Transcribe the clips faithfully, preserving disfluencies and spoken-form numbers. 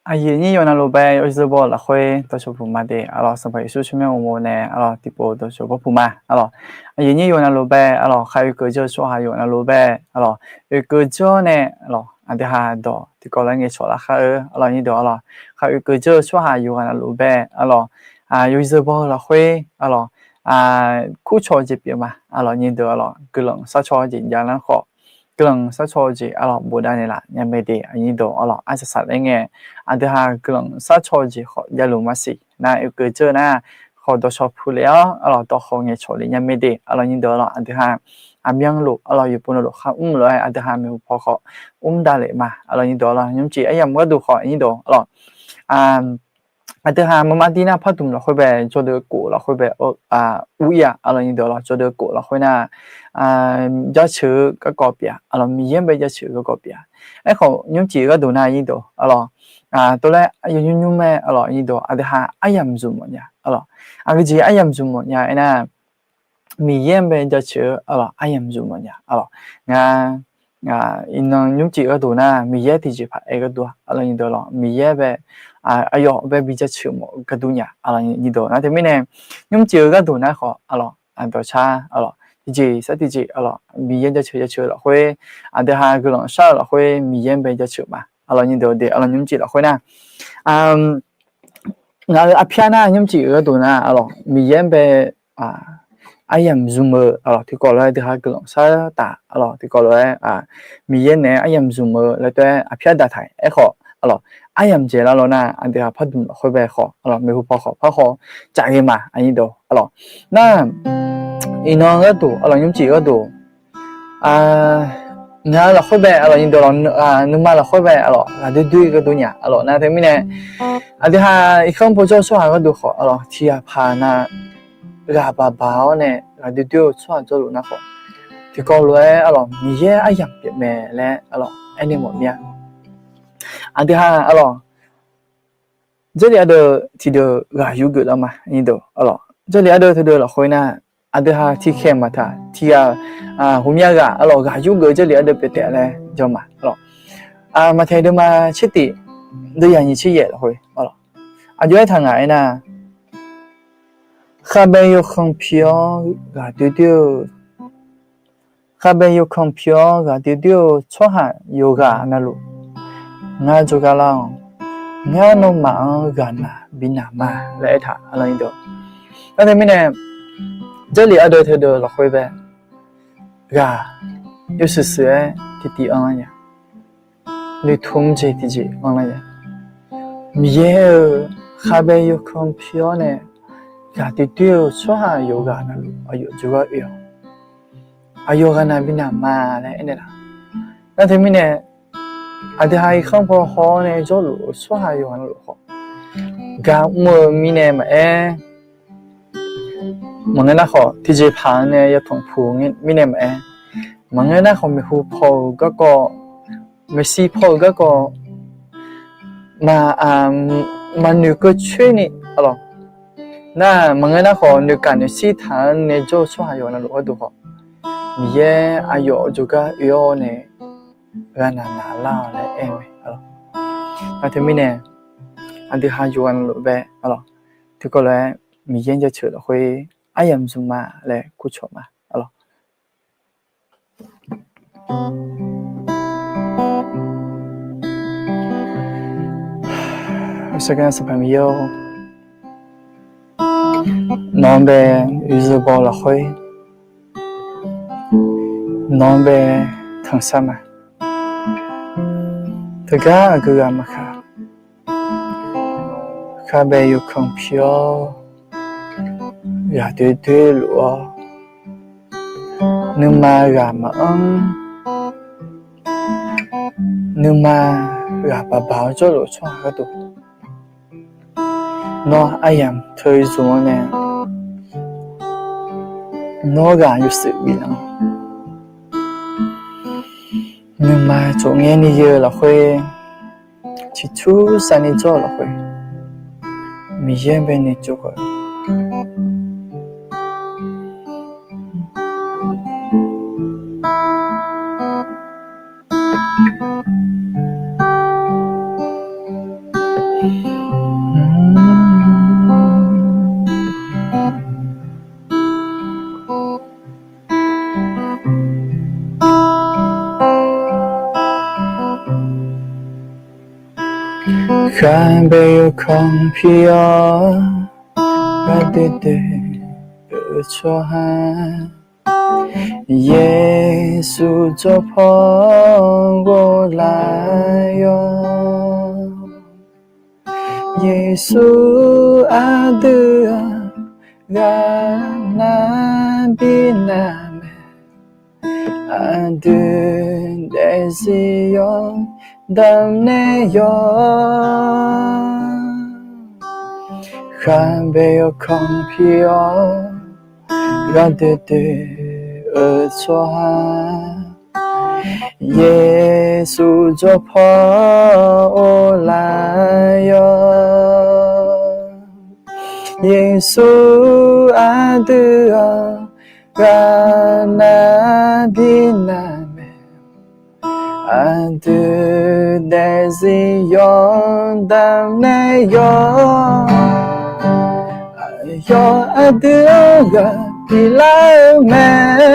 Aqyuif nyir yawqnan luf bae, yawzeu baw-eu lafkhoer dawqcawq puq ma de. Arlawq, Sanqpaq Yeqsur tsawrmyanr uqmov nae arlawq tiqpov dawqcawq baw puq ma. Arlawq, aqyuif nyir yawqnan luf bae, arlawq khar oekeuv jawr-eu tsawrhaq yawqnan luf bae, arlawq oekeuv jawr nae, arlawq aqdui ha dawq tiqkawv lof-aer ngaeqcawq lar khar-eu, arlawq nyir deuq, arlawq khar oekeuv jawr-eu tsawrhaq yawqghaq navluf bae, arlawq yawzeu baw-eu lafkhoer, arlawq kurcaw-eu jeq pyeuf ma. Arlawq nyir deuq, arlawq guiqlanq sharcaw-eu jeq jav lar khawf, guiqlanq sharcaw-eu jeq arlawq bofdav naeqlaf nya mae de. Aqnyir deuq, arlawq arsaq saqlaer ngae, aqdui ha guiqlanq sharcaw-eu jeq khawf javluf maqsiq nar, oekeuv jawr nar khawf dawqcawq puq lef-awr, arlawq dawqkhawq ngaeqcawq lef nya mae de. Arlawq nyir deuq, arlawq aqdui ha aqmyanluf, arlawq yawqpov navluf khar mr lof-aer aqdui ha maeqhu paw khawf mr davlef ma. Arlawq nyir deuq, arlawq nymrcif aryamq gharduq khawf, aqnyir deuq, arlawq aqdui ha marmar dir nar pardmq lafkhoer bae, jawrdeuv kof lafkhoer bae, ur-ir-a. Arlawq nyir deuq, arlawq jawrdeuv kof lafkhoer nar jaceuq-eu garkawv pyeuf-a. Arlawq Miqyaer bae jaceuq-eu garkawv pyeuf-a. Aerkhawf nymrcif-eu gharduq nar nyir deuq, arlawq tov laer yawnymr nymr mae. Arlawq nyir deuq, aqdui ha aryamq zmq mawf nya. Arlawq aqgeujeq aryamq zmq mawf nya aernar, Miqyaer-anr bae jaceuq-eu arlawq aryamq zmq mawf nya. Arlawq ngar iqnan nymrcif gharduq nar Miqyaer tiqjeqpaq aer gharduq-a. Arlawq nyir deuq, arlawq Miqyaer bae aqyawf bae bi jaceuq mawf gharduq nya. Arlawq nyir deuq, nar teumirnae nymrcif-eu gharduq nar khawf, arlawq aqdawqcar, arlawq tiqjeq sar tiqjeq, arlawq Miqyaer jaceuq jaceuq-eu lafkhoer, aqdui ha guiqlanq shar-eu lafkhoer Miqyaer-anr bae jaceuq ma. Arlawq nyir deuq de, arlawq nymrcif lafkhoer nar, ngaq-euq arpyar nar nymrcif-eu gharduq nar, arlawq Miqyaer-anr bae aryamq zmq-eu, arlawq tiqkawv lof-aer aqdui ha guiqlanq shar taf, arlawq tiqkawv lof-aer Miqyaer naeq-aer aryamq zmq-eu laer tov-aer arpyar daqtaq-iq. Aerkhawf, arlawq aryamq dzaeqlar law nar aqdui ha pardmq lafkhoer bae khawf, arlawq maeqhu paw khawf par khawf caf ghae ma. Aqnyir deuq, arlawq nar iqnan gharduq, arlawq nymrcif gharduq, ngaq-euq lafkhoer bae, arlawq nyir deuq, arlawq nuima lafkhoer bae, arlawq ghaqdoer doer gharduq nya. Arlawq nar teumirnae aqdui ha irkanr pov jawr-eu tsawrhaq gharduq khawf, arlawq tiqghaq paq nar ghaq baq baq-awr nae ghaqdoer doer-eu tsawrhaq jawrluf nar khawf, tiqkawv lof-aer arlawq Miqyaer aryamq pyeuf mae laer arlawq aernaeq mawf mir-a. Aqdui ha arlawq Jarlif ardeuv tiqdeuq ghaq yur geuf lar ma. Aqnyir deuq, arlawq jarlif ardeuv teudeuq lafkhoer nar, aqdui ha tiqkhaeq maqtaq tiqghaq, hmqmyav ghaq arlawq ghaq yur geuf-eu jarlif ardeuv pyeuf taef laer jawr ma. Arlawq Maqtaeq deuvma tsertif deuv yaqnyiq tser yaef lafkhoer, arlawq aqjox-aer taq ngaq aernar, khavbae yawkhanq pi-awr ghaqdoer doer-eu khavbae yawkhanq pi-awr ghaqdoer doer-eu tsawrhaq yawqghaq navluf, ngar jawrgar lar-awq. Ngar nawmaf-anr ghaqnaq binaq ma laer aertaq. Nar teumirnae jarlif ardeuv teudeuq lafkhoer bae ghaq yawshuif shuif-aer tiqtiv anrlar nya. Noeqtmq jeq tiqjeq anrlar nya. Miqyaer-euq khavbae yawkhanq pi-awr nae ghaqdoer doer-eu tsawrhaq yawqghaq navluf aqyawf jawrgar oe-awq. Aqyawf ghaqnaq binaq ma laer aernaeq laf. Nar teumirnae aqdui ha irkanr paw haw-awr nae jawrluf-eu tsawrhaq yawqghaq navluf khawf, gaq mr-eu mirnae maqaer, maqngeur nar khawf tiqjeqpaq-anr nae yatanq puq mirnae maqaer, maqngeur nar khawf maeqhu paw-euq garkawv, maeqshi paw-euq garkawv, maqnoeq keuv coer ni, arlawq nar maqngeur nar khawf noeqkaq noeqshir taq-anr nae jawr-eu tsawrhaq yawqghaq navluf gharduq khawf, Miqyaer aqyawf jawrgar oe-awr nae ghaqnaq naqlar-awq laer aer mae. Nar teumirnae aqdui ha yawqghaq navluf bae, arlawq tiqkawv lof-aer Miqyaer jaceuq lafkhoer aryamq zmq ma laer kurcawq ma, arlawq. Sanqpaq Miqyaer-or, nawq-anr bae oezeu baw lafkhoer, nawq-anr bae tanqsar ma. Teugar aqgeu ghaq maqkaq, khavbae yawkhanq pi-awr ghaqdoer doer luf-awr, nuima ghaq maqanr, nuima ghaq baq baq-awr jawrluf-eu tsawrhaq gharduq, nawr aryamq teu zmq-awr nae, nawr ghaq yawshuif biflanq, nuima tsofngaer ni yeu-eu lafkhoer, ciqcur sar ni jawr-eu lafkhoer, Miqyaer bae ni tsov khawf Kharbae yawkawr pir-awr, gharduidui-eu tsawrhaq, Yeqsur jawrpaw ghoflar-awr. Yeqsur aqdui-anr ghaqnav bi nar mae, aqdui daefzir yawdawr nae yawr. Kharbae yawkawr pir-awr, gharduidui-eu tsawrhaq, Yeqsur jawrpaw ghoflar-awr. Yeqsur aqdui-anr ghaqnav bi nar mae, aqdui daefzir yawdawr nae yawr. Aqyawf aqdui-anr ghaq bilar-eu mae,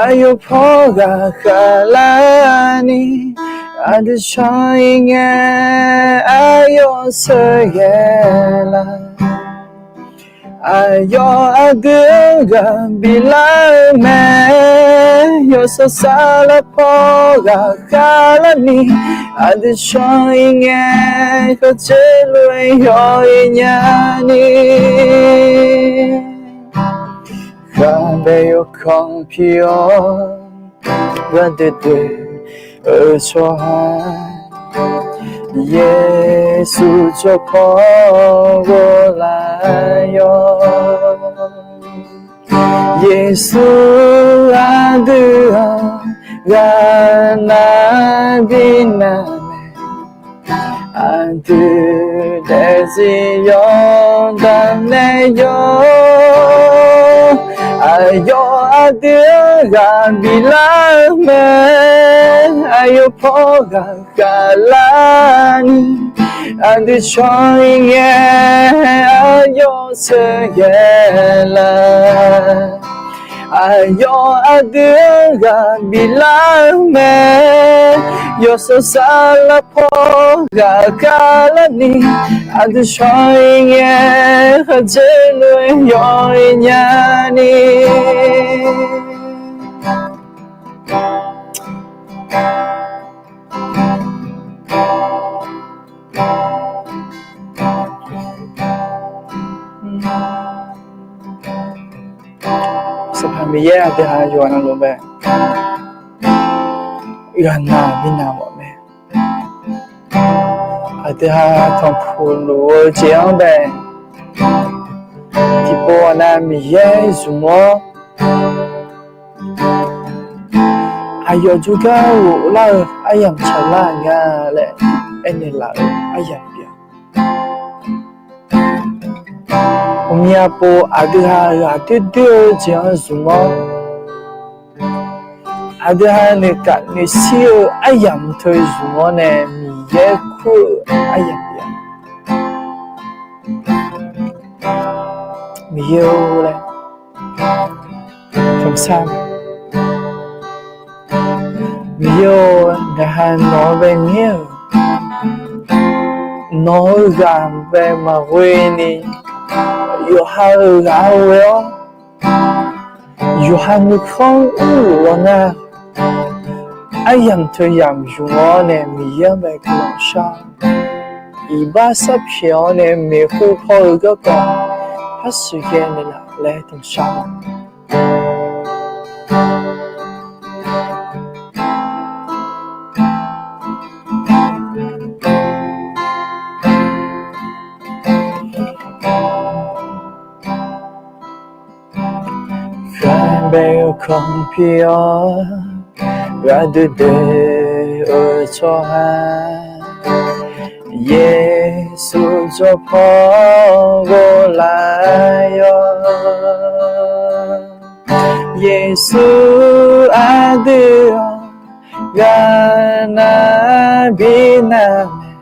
aqyawf paw ghaq khavlarni, aqdui can-ir ngae aqyawf sheuqghae lar. Aqyawf aqdui-anr ghaq bilar-eu mae, yawshawr saflar paw ghaq khavlarni, aqdui can-ir ngae kharjeq lof-aer yaw-ir nyani. Kharbae yawkawr pir-awr, gharduidui-eu tsawrhaq, Yeqsur jawrpaw ghoflar-awr. Yeqsur aqdui-anr ghaqnav bi nar mae, aqdui daefzir yawdawr nae yawr. Aqyawf aqdui-anr ghaq bilar-eu mae, aqyawf paw ghaq khavlarni, aqdui can-ir ngae aqyawf sheuqghae lar. Aqyawf aqdui-anr ghaq bilar-eu mae, yawshawr saflar paw ghaq khavlarni, aqdui can-ir ngae kharjeq lof-aer yaw-ir nyani. Sanqpaq Miqyaer aqdui ha yawqha navluf bae ghaqnav bi nar mawf mae. Aqdui ha tanqpuq luf-eu jeq-anr bae tiqpov ghaqnav Miqyaer zmq-awr, aqyawf jawrgar ghoflar-eu aryamq tsaqlar nga laer aernaeq laf-eu aryamq pyeuf-a. Ghawqmya pov aqdui ha ghaq doer doer-eu jeq-anr zmq-awr, aqdui ha noeqkaf noeqshir-eu aryamq teu zmq-awr nae Miqyaer kur-eu aryamq pyeuf-a. Miqyaer-or laer tanqshar. Miqyaer-or, ngaq ha nawq-anr bae ngaer-euq, nawq-eu ghaq bae maqghoe ni, yawqha-euq ghaq-anr ghoe-awr, yawqha nuikhanr mrluf law nar, aryamq teu yamq zmq-awr nae Miqyaer-anr bae guiqlanq shar-awr, iqbax sarpyaeq-awr nae maeqhu paw-eu garkawv par sheuqghae naeqlaf laer tanqshar-awq. Kharbae-eu kanr pir-awr, ghaq doe doe-eu tsawrhaq, Yeqsur jawrpaw ghoflar-awr. Yeqsur aqdui-anr ghaqnav bi nar mae,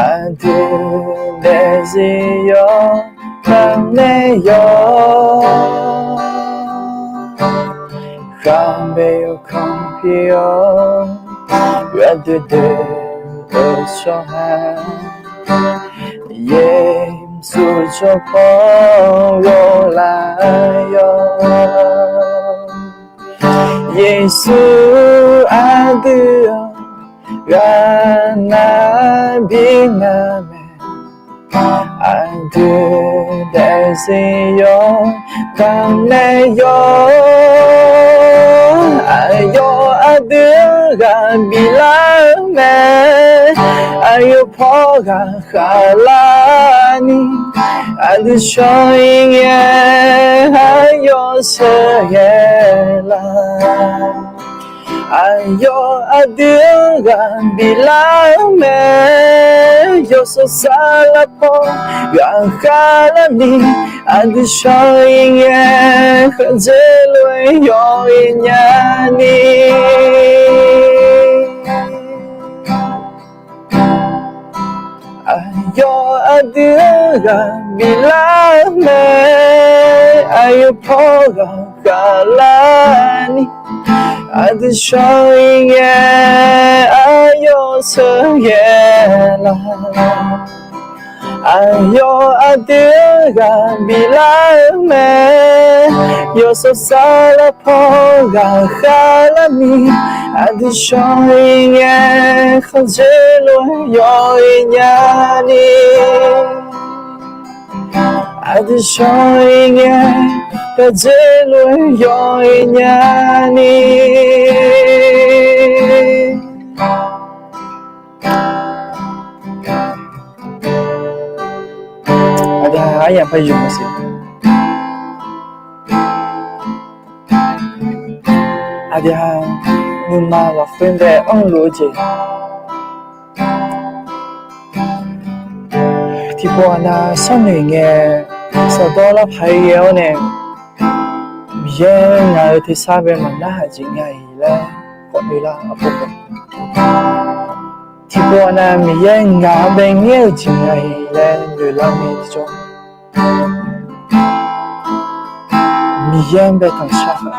aqdui daefzir yawqghaq nae yawq. Kharbae-eu kanr pir-awr, ghaq doe doe-eu deuq tsawrhaq, Yeqsur jawrpaw ghoflar-awr, Yeqsur aqdui-anr ghaqnav bi nga mae. Aqdui daefzir yawqghaq nae yawr, aqyawf aqdui-anr ghaq biflar-eu mae. Aqyawf paw ghaq khaqlar ni, aqdui shawr-ir ngae, aqyawf sheuqghae lar. Aqyawf aqdui-anr ghaq biflar-eu mae. Yawshawr saflar paw ghaq khaqlar ni, aqdui shawr-ir ngae, khavdzer lof-aer yaw-ir nya ni. Aqyawf aqdui-anr ghaq biflar-eu mae. Aqyawf paw ghaq khaqlar ni, aqdui shawr-ir ngae, aqyawf sheuqghae lar. Aqyawf aqdui-anr ghaq biflar-eu mae. Yawshawr saflar paw ghaq khaqlar ni, aqdui shawr-ir ngae, khavdzer lof-aer yaw-ir nya ni. Aqdui shawr-ir ngae, khavdzer lof-aer yaw-ir nya ni. Aqdui-aq, aryamq par yamq maqsiq. Aqdui-aq, nuima lafkhoer bae anrluf-eu jeq tiqpov aqnav sharnoeq ngae, saqdawr larpaq-aer ghae-awr nae, Miqyaer ngaq-euq tersar bae maqnarhaq jeq nga-iq laer khawf noeqlar-awq. Tiqpov aqnav Miqyaer ngaq-anr bae ngaer-eu jeq nga-iq laer noeqlar mae tiqjawr. Miqyaer-anr bae tanqshar khaq,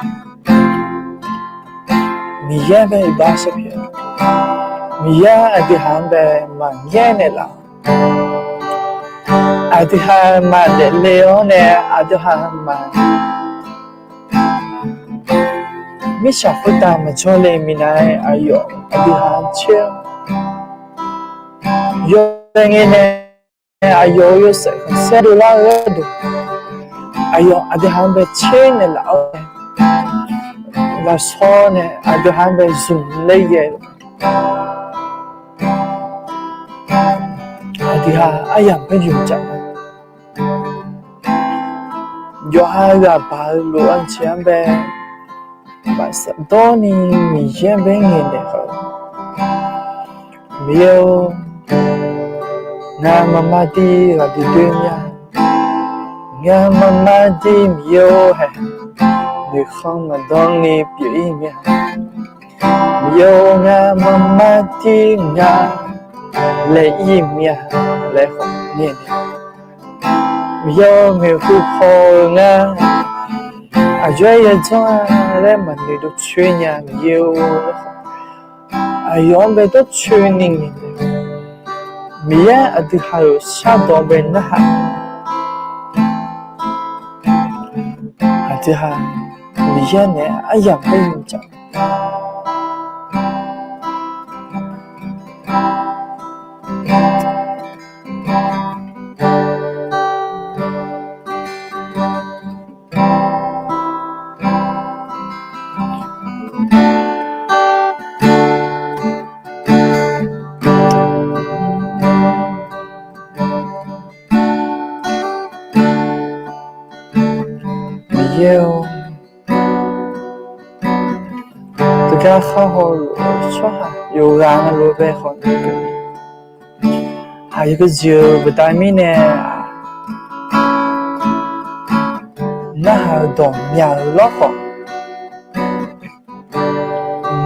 Miqyaer-anr bae iqbax sharpyaeq, Miqyaer aqdui haq-anr bae maqngaer naeqlaf-awq. Aqdui haq maqdaef le-awr nae, aqdui haq maq mirtsaq khoertav maqjawr le minav-aer aqyawf aqdui haq-anr caer-awr, yawbae ngae nae aqyawf-euq yawshaef khanqsaer dovlar-eu gharduq, aqyawf aqdui haq-anr bae caer naeqlaf-awr nae, lafsawr nae aqdui haq-anr bae zmq ler ghae-eu aqdui haq aryamq par yamq jaq ma. Yawqha ghaq baq-eu lof-anr jeq-anr bae baq safdawr ni Miqyaer-anr bae ngaeqnaeq khaq-eu, Miqyaer-or, ngamaf maqdir ghaq duidui mya. Ngamaf maqdir Miqyaer-or hae, noeqkhanq maqdanr ni pyeuf-ir mya. Miqyaer-or, ngamaf maqdir ngaq laeq-ir mya laer khawf ngaeqnaeq. Miqyaer-or, maeqhu paw-eu ngar aqjox-aer yajanr-a laer maqnoeq dawrcoeni-a Miqyaer-or laer khawf, aqyawf-anr bae dawrcoeni ngaeqnaeq. Miqyaer aqdui haq-euq shardawq bae narhaq, aqdui haq Miqyaer naeq-aer aryamq par yamq jaq. Miqyaer-or, teugar khar hawluf-eu tsawrhaq yawqghaq navluf bae khawf noeqkeuv, aqyawf keuv jeq-euq baqda mirnae narhaq-eu dawq myaq-euq lawrkhawf,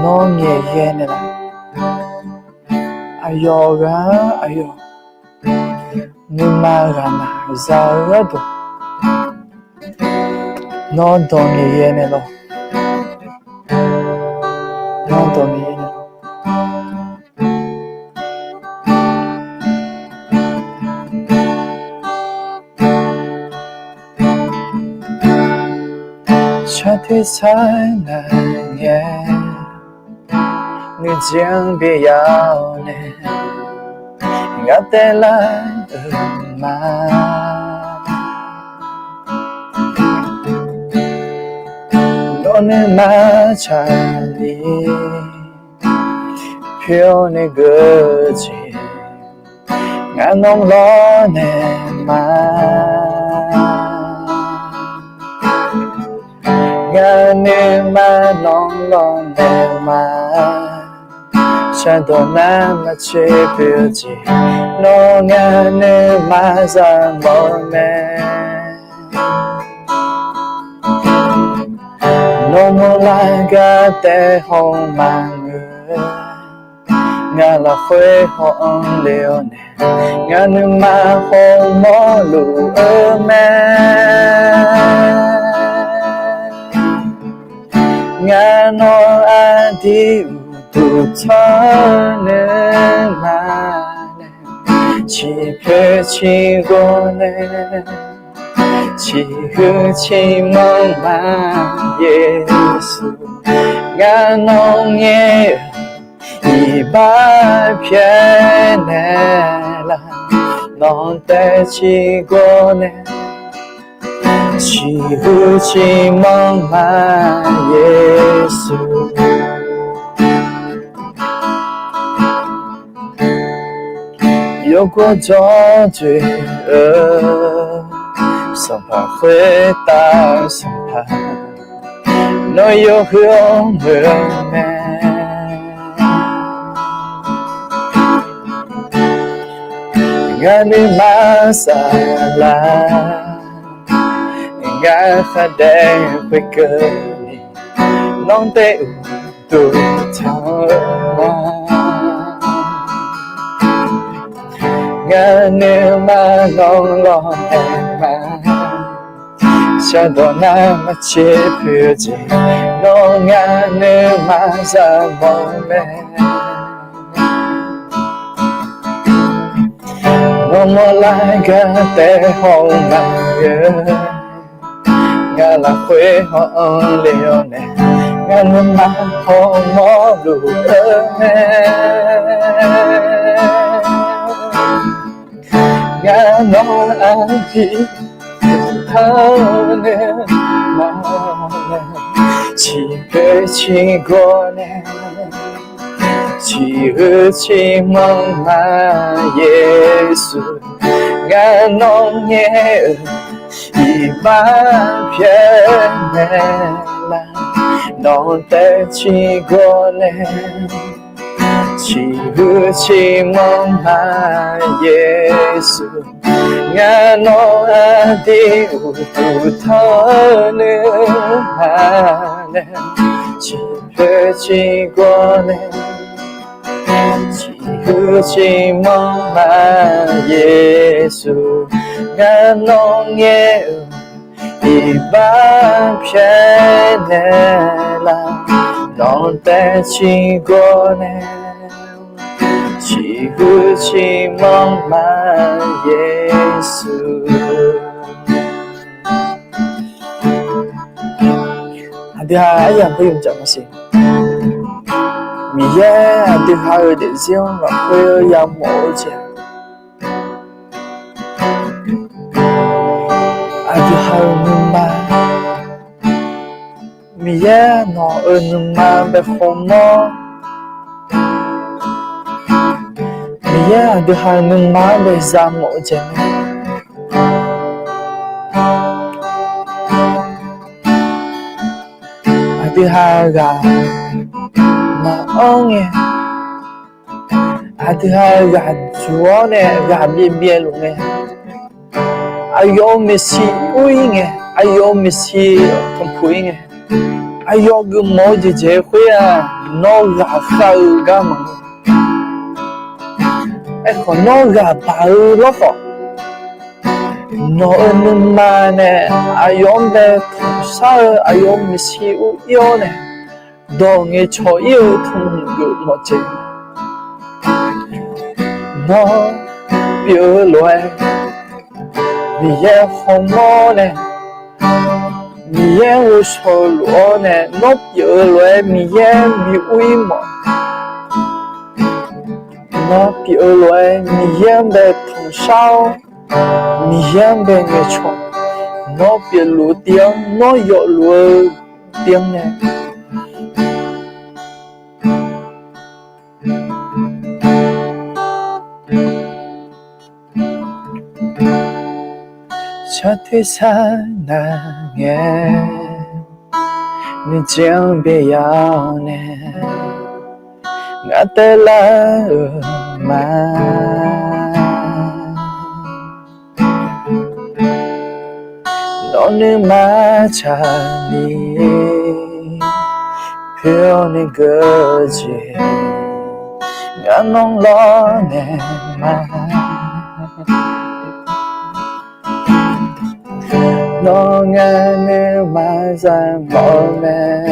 nawr ngaeqghae naeqlaf. Aqyawf ghaq-anr aqyawf nuima ghaqnaq za-eu gharduq, nawr dawq ngaeqghae naeqlaf. Nawr dawq ngaeqghae naeqlaf. tersar nar ngae, nuijeq-anr byav-awr nae, ngar taev lar-euq ma. Nawr nuima tsaqli poer-awr nae geur jeq, ngar nawr lawrnaeq ma. Ngar nuima nawr lawrnaeq ma. Shardawq nar maqtser poer-eu jeq, nawr ngar nuima zaq mawf-eu mae. Nawr mawrlar gar taev haw maqngeur, ngar lafkhoer haw-anr le-awr nae, ngar nuima haw mawrluf-eu mae. Ngar nawr aqdui uqduq tanqnymr ma nae, ciqpoeq ciqghawq nae, ciqhuiq ciqmanq ma Yeqsur. Ngar nawr ngaer-eu iqbax pyaeqnaeq laf, nawq taev ciqghawq nae, ciqhuiq ciqmanq ma Yeqsur. Yawgor dzawrjoe-eu Sanqpaq khoertav Sanqpaq, nawr yawhuiq-awr meuq-eu mae. Ngar nuima saflar, ngar khardaef khoerkeuvni, nawr taev uqduq tanq-eu ma. Ngar nuima nawr lawrnaeq ma. Shardawq nar maqtser poer-eu jeq, nawr ngar nuima zaq mawf-eu mae. Nawr mawrlar gar taev haw-eu maqngeur, ngar lafkhoer haw-anr le-awr nae, ngar nuima haw mawrluf-eu mae. Ngar nawr aqdui uqduq tanqnymr ma nae, ciqpoeq ciqghawq nae, ciqhuiq ciqmanq ma Yeqsur. Ngar nawr ngaer-eu iqbax pyaeqnaeq laf, nawq taev ciqghawq nae, ciqhuiq ciqmanq ma Yeqsur. Ngar nawr aqdui uqduq tanqnymr ma nae, ciqpoeq ciqghawq nae, ciqhuiq ciqmanq ma Yeqsur. Ngar nawr ngaer-eu iqbax pyaeqnaeq laf, nawq taev ciqghawq nae, ciqhuiq ciqmanq ma Yeqsur. Aqdui ha aryamq khoer yawdzaq maqsiq. Miqyaer aqdui ha-euq daefzir-anr lafkhoer yamawf-eu jeq, aqdui ha-euq nuima, Miqyaer nawq-euq nuima bae khawmawr, Miqyaer aqdui ha-euq nuima-anr bae yamawf-eu jeq mae. Aqdui ha ghaq maqanr ngae, aqdui ha ghaq juq-awr nae ghaq byaev byaev luf ngae, aqyawf-euq maeqshi ur-ir ngae, aqyawf-euq maeqshi tanqpuq-ir ngae, aqyawf geufmawf-eu jeq jeq khoer-aq, nawr ghaqkhav-eu gar maqngeur. Aerkhawf, nawr ghaq baq-eu lawrkhawf, nawq-euq nuima nae aqyawf-anr bae tanqshar-eu aqyawf-euq maeqshi ur-ir-awr nae, dawq ngaeqcawq-ir-eu tanqgeuf mawf jeq nawr pyeuf-eu lof-aer, Miqyaer khawmawr nae Miqyaer-anr ghovshaw luf-awr nae nawr pyeuf-eu lof-aer Miqyaer-anr bi ur-ir mawf. Nawr pyeuf-eu lof-aer Miqyaer-anr bae tanqshar-awr, Miqyaer-anr bae ngaeqcawq. Nawr pyeufluf tiv-anr, nawr yawfluf-eu tiv-anr nae Sar tersar nar ngae, nuijeq-anr byav-awr nae ngar taelar-euq ma. Nawr nuima tsaqni poer-awr nae geur-eu jeq, ngar nawr lawrnaeq ma. Nawr ngar nuima zaqmawf-eu mae.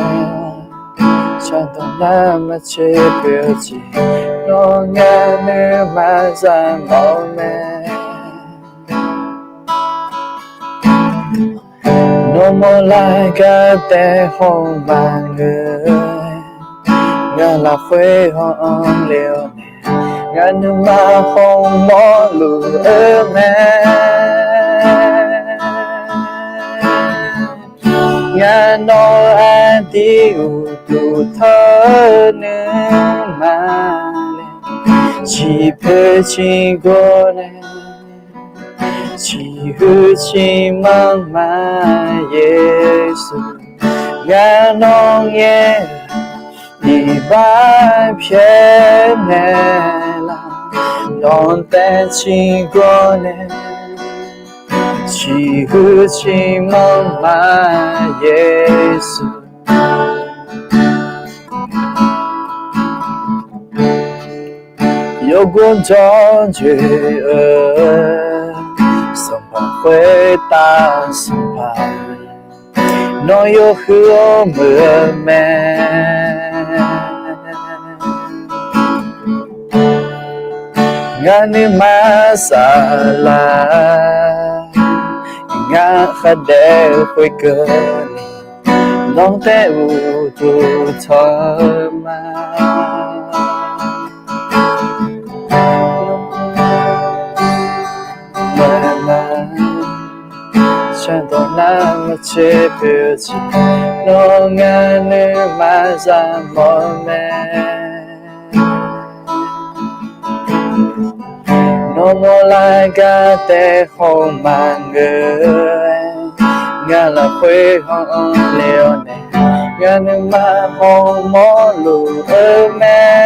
Shaqdawq nar maqtser poer-eu jeq, nawr ngar nuima zaqmawf-eu mae. Nawr mawrlar gar taev haw maqngeur, ngar lafkhoer haw-anr le-awr nae, ngar nuima haw mawrluf-eu mae. Ngar nawr aqdui uqduq tawr-eu nuima nae, ciqpoeq ciqgor nae, ciqhuiq ciqmanr ma Yeqsur. Ngar nawr ngaer-eu iqbax pyaeqnaeq laf, nawq taev ciqgor nae, ciqhuiq ciqmanr ma Yeqsur. Yawgor dzawrjoe-eu Sanqpaq khoertav Sanqpaq, nawr yawhuiq-awr muiq-eu mae. Ngar nuima saflar, ngar khardaef-eu khoerkeuvni, nawr taev uqduq tawr-eu ma. Shaqdawq nar maqtser poer-eu jeq, nawr ngar nuima zaqmawf-eu mae. Nawr mawrlar gar taev haw maqngeur, ngar lafkhoer haw-anr le-awr nae, ngar nuima haw mawrluf-eu mae.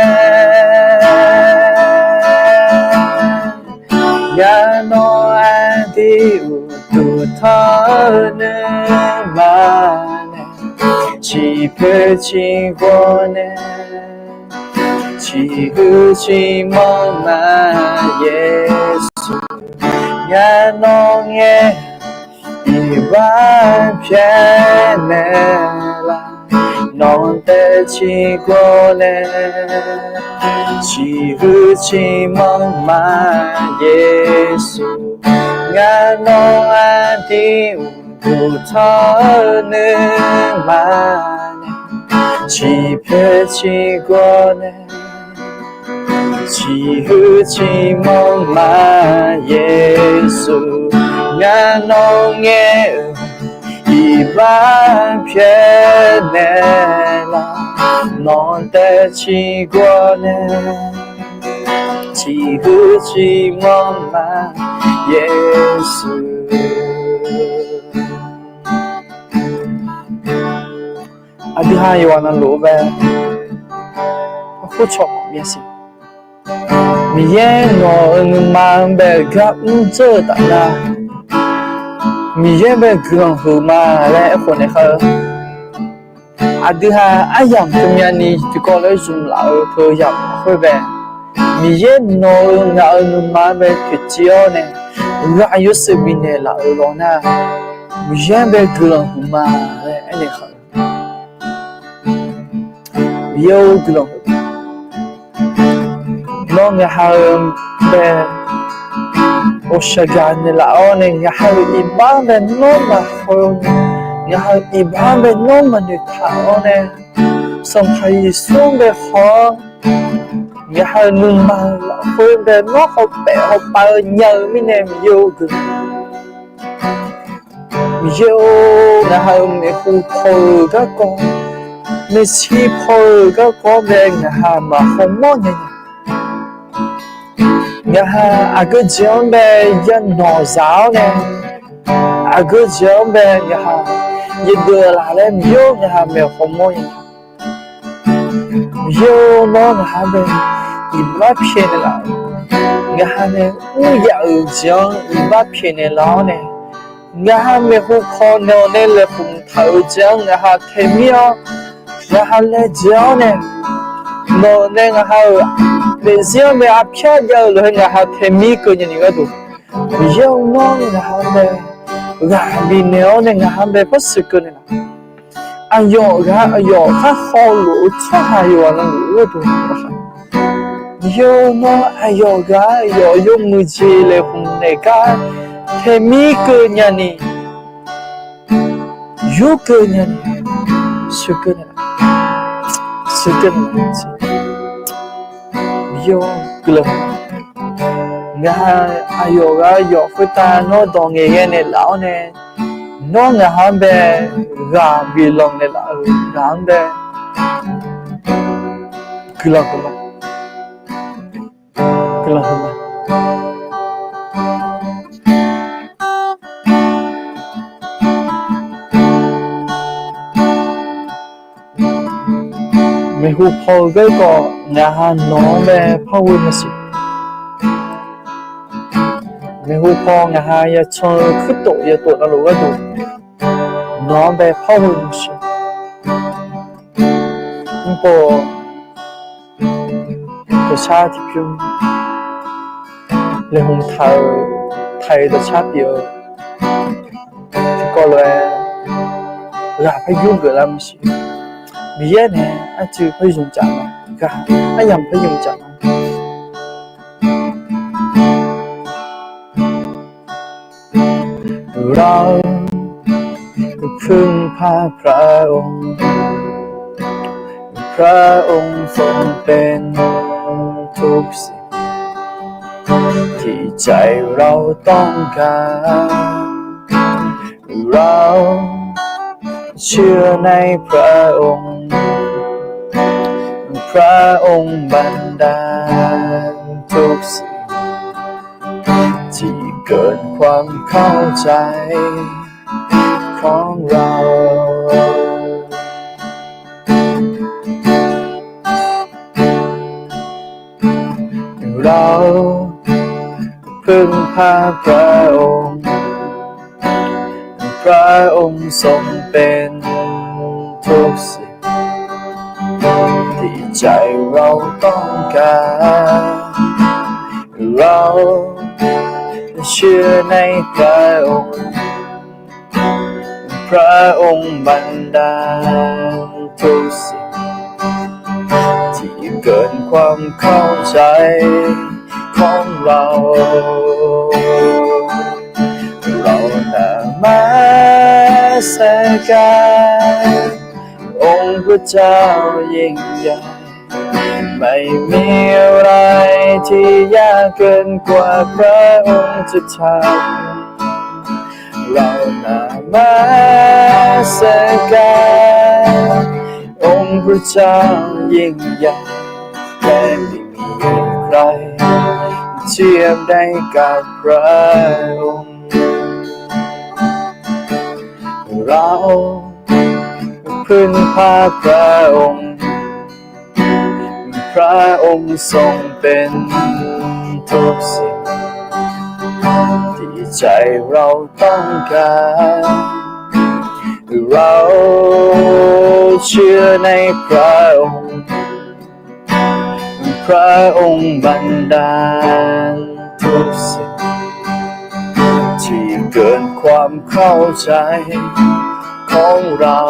Ngar nawr aqdui uqduq tawr-eu nuima nae, ciqpoeq ciqgor nae, ciqhuiq ciqmanr ma Yeqsur. Ngar nawr ngaer-eu iqbax pyaeqnaeq laf, nawq taev ciqgor nae, ciqhuiq ciqmanr ma Yeqsur. Ngar nawr aqdui uqduq tawr-eu nuima nae, ciqpoeq ciqgor nae, ciqhuiq ciqmanr ma Yeqsur. Ngar nawr ngaer-eu iqbax pyaeqnaeq laf, nawq taev ciqgor nae, ciqhuiq ciqmanr ma Yeqsur. Aqdui ha yawqghaq navluf-eu mae, khoercawq maqbyav siq. Miqyaer nawq-euq nuima-anr bae-eu gar mrdzeur-eu taf nar, Miqyaer bae guiqlanq huiq ma laer aerkhof naeq khar-eu. Aqdui ha aryamq teumyani tiqkawv laer zmq laf-eu teu yamq khoer bae, Miqyaer nawq-euq ngaq-euq nuima-anr bae toeqciv-awr nae, ghaq yawshuif bifnaeq laf-euq lawq nar, Miqyaer-anr bae guiqlanq huiq ma laer aernaeq khar-eu. Miqyaer-or, guiqlanq huiq. Nawr ngaq ha-eu bae ghawqshaq gaq naeqlaf-awr nae, ngaq ha-euq iqbax-anr bae nawr maqhaw-eu Ngaq ha-euq iqbax-anr bae nawr maqnoeq taq-awr nae, Sanqpaq Yeqsur-anr bae haw-awr, ngaq ha-euq nuima-euq lafkhoer bae nawr hawpaef hawpav-eu nya-eu mirnae Miqyaer-or guiqlanq. Miqyaer-or, ngaq ha-euq maeqhu paw-euq garkawv, maeqshi paw-euq garkawv-anr bae ngaq ha maqhaw mawr nya nya. Ngaq ha aqgeu jeq-anr bae yanawq zaq-awr nae, aqgeu jeq-anr bae ngaq ha yageuf laf laer Miqyaer-or, ngaq ha maeqhu paw mawr nya nya. Miqyaer-or, nawr ngaq ha-anr bae iqbax pyaeqnaeq laf-awr, ngaq ha nae mr yaf-euq jeq-anr iqbax pyaeqnaeq laf-awr nae, ngaq ha maeqhu paw nawq nae laeqhmq taq-euq jeq-anr ngaq ha taemir-awr, ngaq ha laejae-awr nae, nawq nae ngaq ha-euq daefzir-anr bae arpyar jav-eu lof-aer ngaq ha taemir keuv nyani gharduq, Miqyaer-or, nawr ngaq ha-anr bae ghaq bifnaeq-awr nae ngaq ha-anr bae parshuiq keuv naeq laf. Aqyawf ghaq aqyawf khar hawlof-eu tsawrhaq yawqghaq navluf gharduq, Miqyaer-or, nawr aqyawf ghaq aqyawf yawmuiq jeq laeqhmq naeq gar taemir keuv nyani, yur keuv nyani, shuiq keuv naeq laf, shuiq keuv naeq laf. Miqyaer-or, guiqlanq. Ngaq ha aqyawf ghaq aqyawf khoertav nawr dawq ngaeqghae naeq laf-awr nae, nawr ngaq ha-anr bae ghaq biflanq naeq laf-euq ngaq-anr bae guiqlanq huiq ma. Guiqlanq huiq ma. Maeqhu paw-eu garkawv ngaq ha nawq-anr bae par ghoe maqsiq. Maeqhu paw ngaq ha yacan-eu kuirtof yawtof navluf gharduq, nawq-anr bae par ghoe maqsiq. Mrpov dawqshar tiqpyur laeqhmq taq-euq taiq dawqshar pyeuf-eu tiqkawv lof-aer ghaq par yur geuf lar maqsiq. Miqyaer nae arcuiv par zmq caf ma, ghaq aryamq par zmq caf ma. เราพึ่งพาพระองค์ พระองค์ทรงเป็นทุกสิ่ง ที่ใจเราต้องการ เราเชื่อในพระองค์ พระองค์บันดาลทุกสิ่ง ที่เกินความเข้าใจของเรา เราพึ่งพาพระองค์ พระองค์ทรงเป็นทุกสิ่ง ที่ใจเราต้องการ เราเชื่อในพระองค์ พระองค์บันดาลทุกสิ่ง ที่เกินความเข้าใจของเรา เรานมัสการองค์พระเจ้ายิ่งใหญ่ ไม่มีอะไรที่ยากเกินกว่าพระองค์จะทำ เรานมัสการองค์พระเจ้ายิ่งใหญ่ และไม่มีใครเทียมได้กับพระองค์ เราพึ่งพาพระองค์ พระองค์ทรงเป็นทุกสิ่ง ที่ใจเราต้องการ เราเชื่อในพระองค์ พระองค์บันดาลทุกสิ่ง ที่เกินความเข้าใจของเรา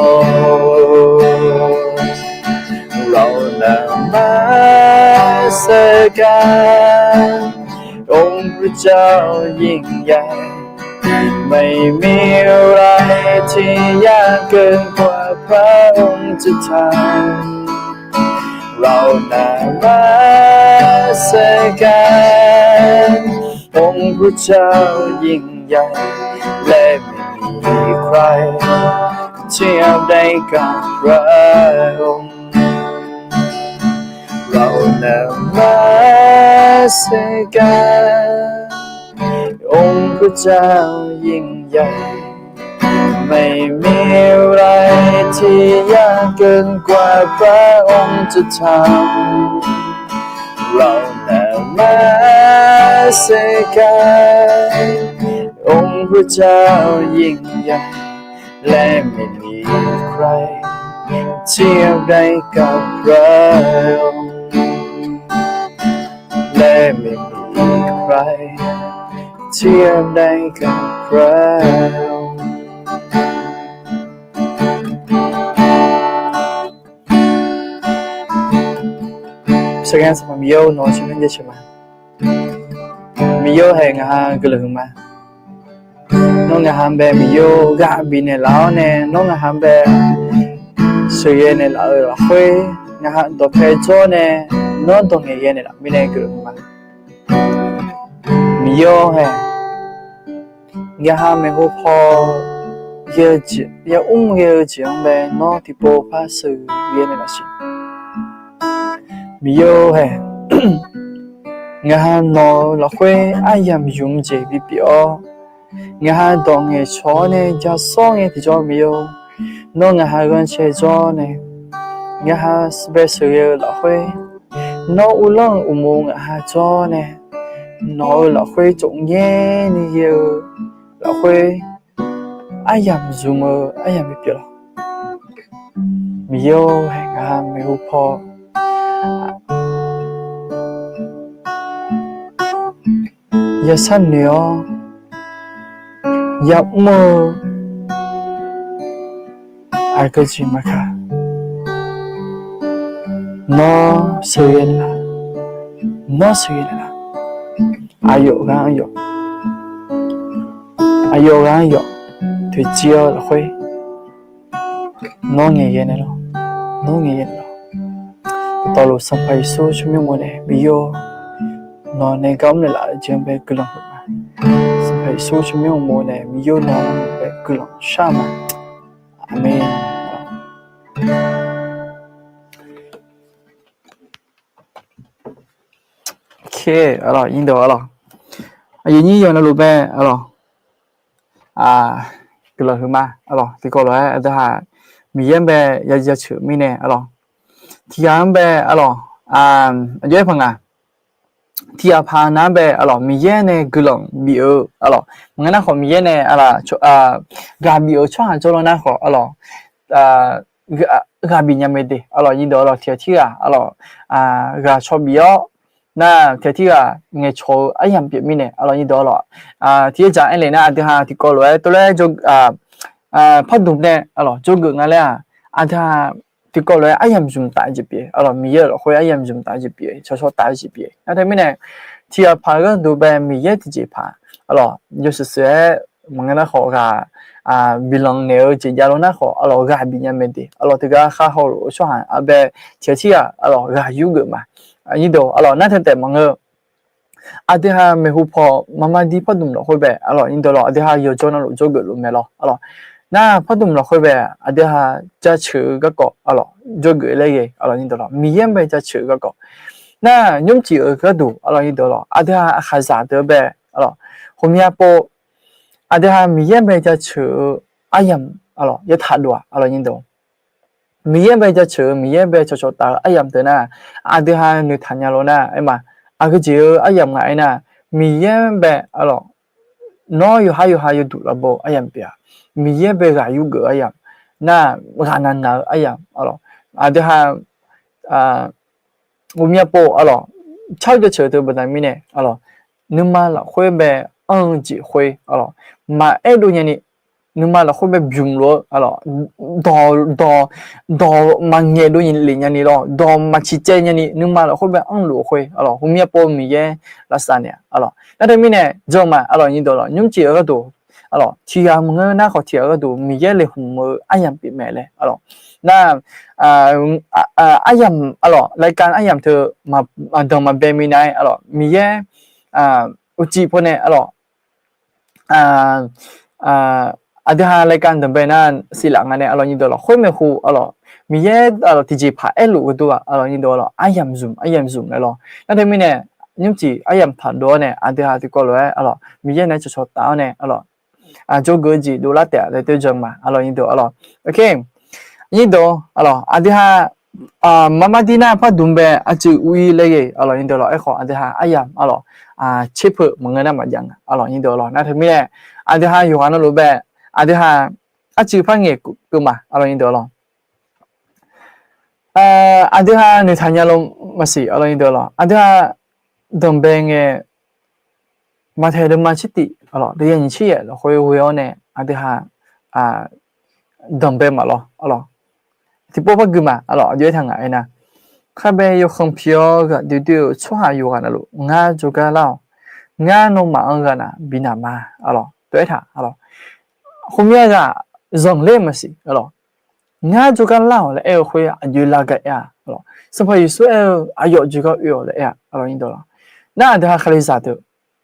เรานมัสการองค์พระเจ้ายิ่งใหญ่ ไม่มีอะไร ที่ยากเกินกว่าพระองค์จะทำ เรานามัสการองค์พระเจ้ายิ่งใหญ่ และไม่มีใครเทียบได้กับพระองค์ เรานมัสการองค์พระเจ้ายิ่งใหญ่ ไม่มีอะไรที่ยากเกินกว่าพระองค์จะทำ เรานมัสการองค์พระเจ้ายิ่งใหญ่ และไม่มีใครเทียบได้กับพระองค์ และไม่มีใครเทียบได้กับพระองค์ Sanqpaq Miqyaer-or, nawq-anr shar-anr jaceuq ma. Miqyaer-or haeq, ngaq ha guiqlanq huiq ma. Nawr ngaq ha bae Miqyaer-or, ghaq bifnaeq laf-awr nae, nawr ngaq ha bae sheuqghae naeq laf-euq lafkhoer, ngaq ha dawqpae jawr nae, nawr dawq ngaeqghae naeq laf mirnae guiqlanq huiq ma. Miqyaer-or haeq, ngaq ha maeqhu paw ghae-eu jeq, yamr ghae-eu jeq-anr bae nawr tiqpov par sheuqghae naeq laf siq. Miqyaer-or haeq, ngaq ha nawq-euq lafkhoer aryamq zmq jeq bipyeuf-awr, ngaq ha dawq ngaeqcawq-awr nae ja sawr ngae tiqjawr Miqyaer-or, nawr ngaq ha ghanrcae jawr nae, ngaq ha bae sheuqghae-eu lafkhoer, nawr uvlanr-euq uqmov ngaq ha jawr nae, nawq-euq lafkhoer tsofngaer ni ghae-eu lafkhoer, aryamq zmq-eu aryamq bipyeuf lawq. Miqyaer-or haeq, ngaq ha maeqhu paw ya sharnoeq-awr yamr-eu aqgeu jeq maqkaq, nawr sheuqghae naeq laf, nawr sheuqghae naeq laf, aqyawf ghaq-anr yawf, aqyawf ghaq-anr yawf, toeqciv-eu lafkhoer nawr ngaeqghae naeq lawq, nawr ngaeqghae naeq lawq. Dawqtawvluf Sanqpaq Yeqsur tsawrmyanr uqmov nae Miqyaer-or, nawq nae gar mrnaeq laf-eu jeq-anr bae guiqlanq huiq ma. Sanqpaq Yeqsur tsawrmyanr uqmov nae Miqyaer-or, nawq-anr bae guiqlanq shar ma. Aqmeq. Oke, arlawq, irdawq arlawq, aqyuif nyir yawqnan luf bae arlawq, guiqlanq huiq ma arlawq. Tiqkawv lof-aer aqdui-aq Miqyaer-anr bae ya jaceuq mirnae arlawq, tiqghaq-anr bae arlawq, aqjox-aer paq ngaq, tiqghaq paq nar bae arlawq Miqyaer nae guiqlanq bif-eu arlawq, maqngeur nar khawf Miqyaer nae ghaq bif-eu tsawrhaq jawrlanr nar khawf arlawq, ghaq bif nya mae de arlawq. Irdawq arlawq, tiqghaq tirghaq arlawq, ghaq caw bif-awr nar tiqghaq tirghaq ngaeqcawq-eu aryamq pyeuf mirnae arlawq. Irdawq arlawq, tiqghaq dzaq aernaeq nar aqdui-aq tiqkawv lof-aer tov laer pardmq nae arlawq jawrgeuf nga laer-aq, aqdui-aq tiqkawv lof-aer aryamq zmq taf-eu jeq pyeuf arlawq. Miqyaer-euq lafkhoer aryamq zmq taf-eu jeq pyeuf, cawqcawq taf-eu jeq pyeuf. Nar teumirnae tiqghaq paq gharduq bae Miqyaer tiqjeq paq arlawq, yawshuif shuif-aer maqngeur nar khawf ghaq biflanq naeq-eu jeq javlof nar khawf arlawq ghaq bif nya mae de arlawq. Teugar khar hawluf-eu tsawrhaq arbae tiqghaq tirghaq arlawq ghaq yurgeuf ma. Irdawq arlawq, nar taeq taef maqngeur, aqdui-aq maeqhu paw maqma dir pardmq lafkhoer bae arlawq, irdawq arlawq, aqdui-aq yawqjawr navluf jawrgeuf luf mae lawr arlawq. Nar pardmq lafkhoer bae aqdui-aq jaceuq-eu garkawv arlawq, jawrgeuf laer ghae arlawq. Irdawq arlawq, Miqyaer-anr bae jaceuq-eu garkawv, nar nymrcif-euq gharduq arlawq, irdawq arlawq, aqdui-aq aqkhaqzaq deuq-anr bae arlawq, ghawqmya pov aqdui-aq Miqyaer-anr bae jaceuq-eu aryamq arlawq, yaftaq dov-aq arlawq. Irdawq Miqyaer-anr bae jaceuq-eu, Miqyaer-anr bae cawqcawq taf-eu aryamq deuq nar, aqdui-aq noeqtaq nya lof nar aerma, aqgeujeq-eu aryamq nga aernar, Miqyaer-anr bae arlawq, nawr yawqhar yawqha yawduq lavbaw-eu aryamq pyeuf-a. Miqyaer-anr bae ghaq yurgeuf-eu aryamq, nar ghaqnav nav-eu aryamq arlawq, aqdui-aq ghawqmya pov arlawq, car jaceuq teu baqda mirnae arlawq, nuima lafkhoer bae anr-eu jeq khoer arlawq, maqaer dov nyani, nuima lafkhoer bae bymq lof-eu arlawq, dawq, dawq, dawq maqngaeq dov lef nyani lawr, dawq maqciq caev nyani nuima lafkhoer bae anrluf-eu khoer arlawq, ghawqmya pov-eu Miqyaer lavsav naeq arlawq. Nar teumirnae janrma arlawq, irdawq arlawq, nymrcif-eu gharduq Arlawq, tiqghaq maqngeur nar khawf tiqghaq gharduq Miqyaer laeqhmq-eu aryamq pyeuf mae laer. Arlawq, nar, aryamq, arlawq, รายการ aryamq teu maqdanq maqbae minav-aer, arlawq, Miqyaer uqcif pawnae, arlawq, aqdui ha รายการ danqbae nar siqlaf nga nae, arlawq, nyir deuq lawq, khoermaeq hu, arlawq, Miqyaer, arlawq, tiqjeqpaq aerluf-eu dur-aq, arlawq, nyir deuq lawq, aryamq zmq aryamq zmq naeq lawq. Nar teumirnae, nymrcif aryamq taqdov-awr nae aqdui ha tiqkawv lof-aer, arlawq, Miqyaer nae cawqcawq taf-awr nae, arlawq, jawrgeuf-eu jeq dovlar taef-a laer deur jan ma, arlawq, nyir deuq, arlawq. Nyir deuq, arlawq, aqdui ha marmar dir nar par dmq bae aqcuiv ur-ir laer ghae, arlawq, nyir deuq lawq. Aerkhawf aqdui ha aryamq, arlawq, tserpeuq maqngeur nar maqjav nga, arlawq, nyir deuq lawq. Nar teumirnae aqdui ha yawqghaq navluf bae aqdui ha arcuiv par ngaeqkeuv ma, arlawq, nyir deuq lawq. Aqdui ha noeqtaq nya lo maqsiq, arlawq, nyir deuq lawq. Aqdui ha danqbae ngae, Maqtaeq deuvma tsertif, arlawq, deuv ya nyiq tser yaef lafkhoer ghoe-awr nae aqdui ha danqbae maqlawr, arlawq. Tiqpov par gui ma, arlawq, aqjox-aer taq ngaq-aer nar, kharbae yawkhanq pi-awr ghaq doer doer-eu tsawrhaq yawqghaq navluf ngar jawrgar lar-awq. Ngar nawmaf-anr ghaqnaq bi naq ma, arlawq, dawq-aer taq, arlawq. Khoermyav ghaq zanqler maqsiq, arlawq. Ngar jawrgar lar-awq laer aer-eu khoer aqjox lar gar aer-a, arlawq. Sanqpaq Yeqsur aer-eu aqyawf jawrgar oe-awq laer aer-a, arlawq, nyir deuq lawq. Nar aqdui ha Kalizaq deuq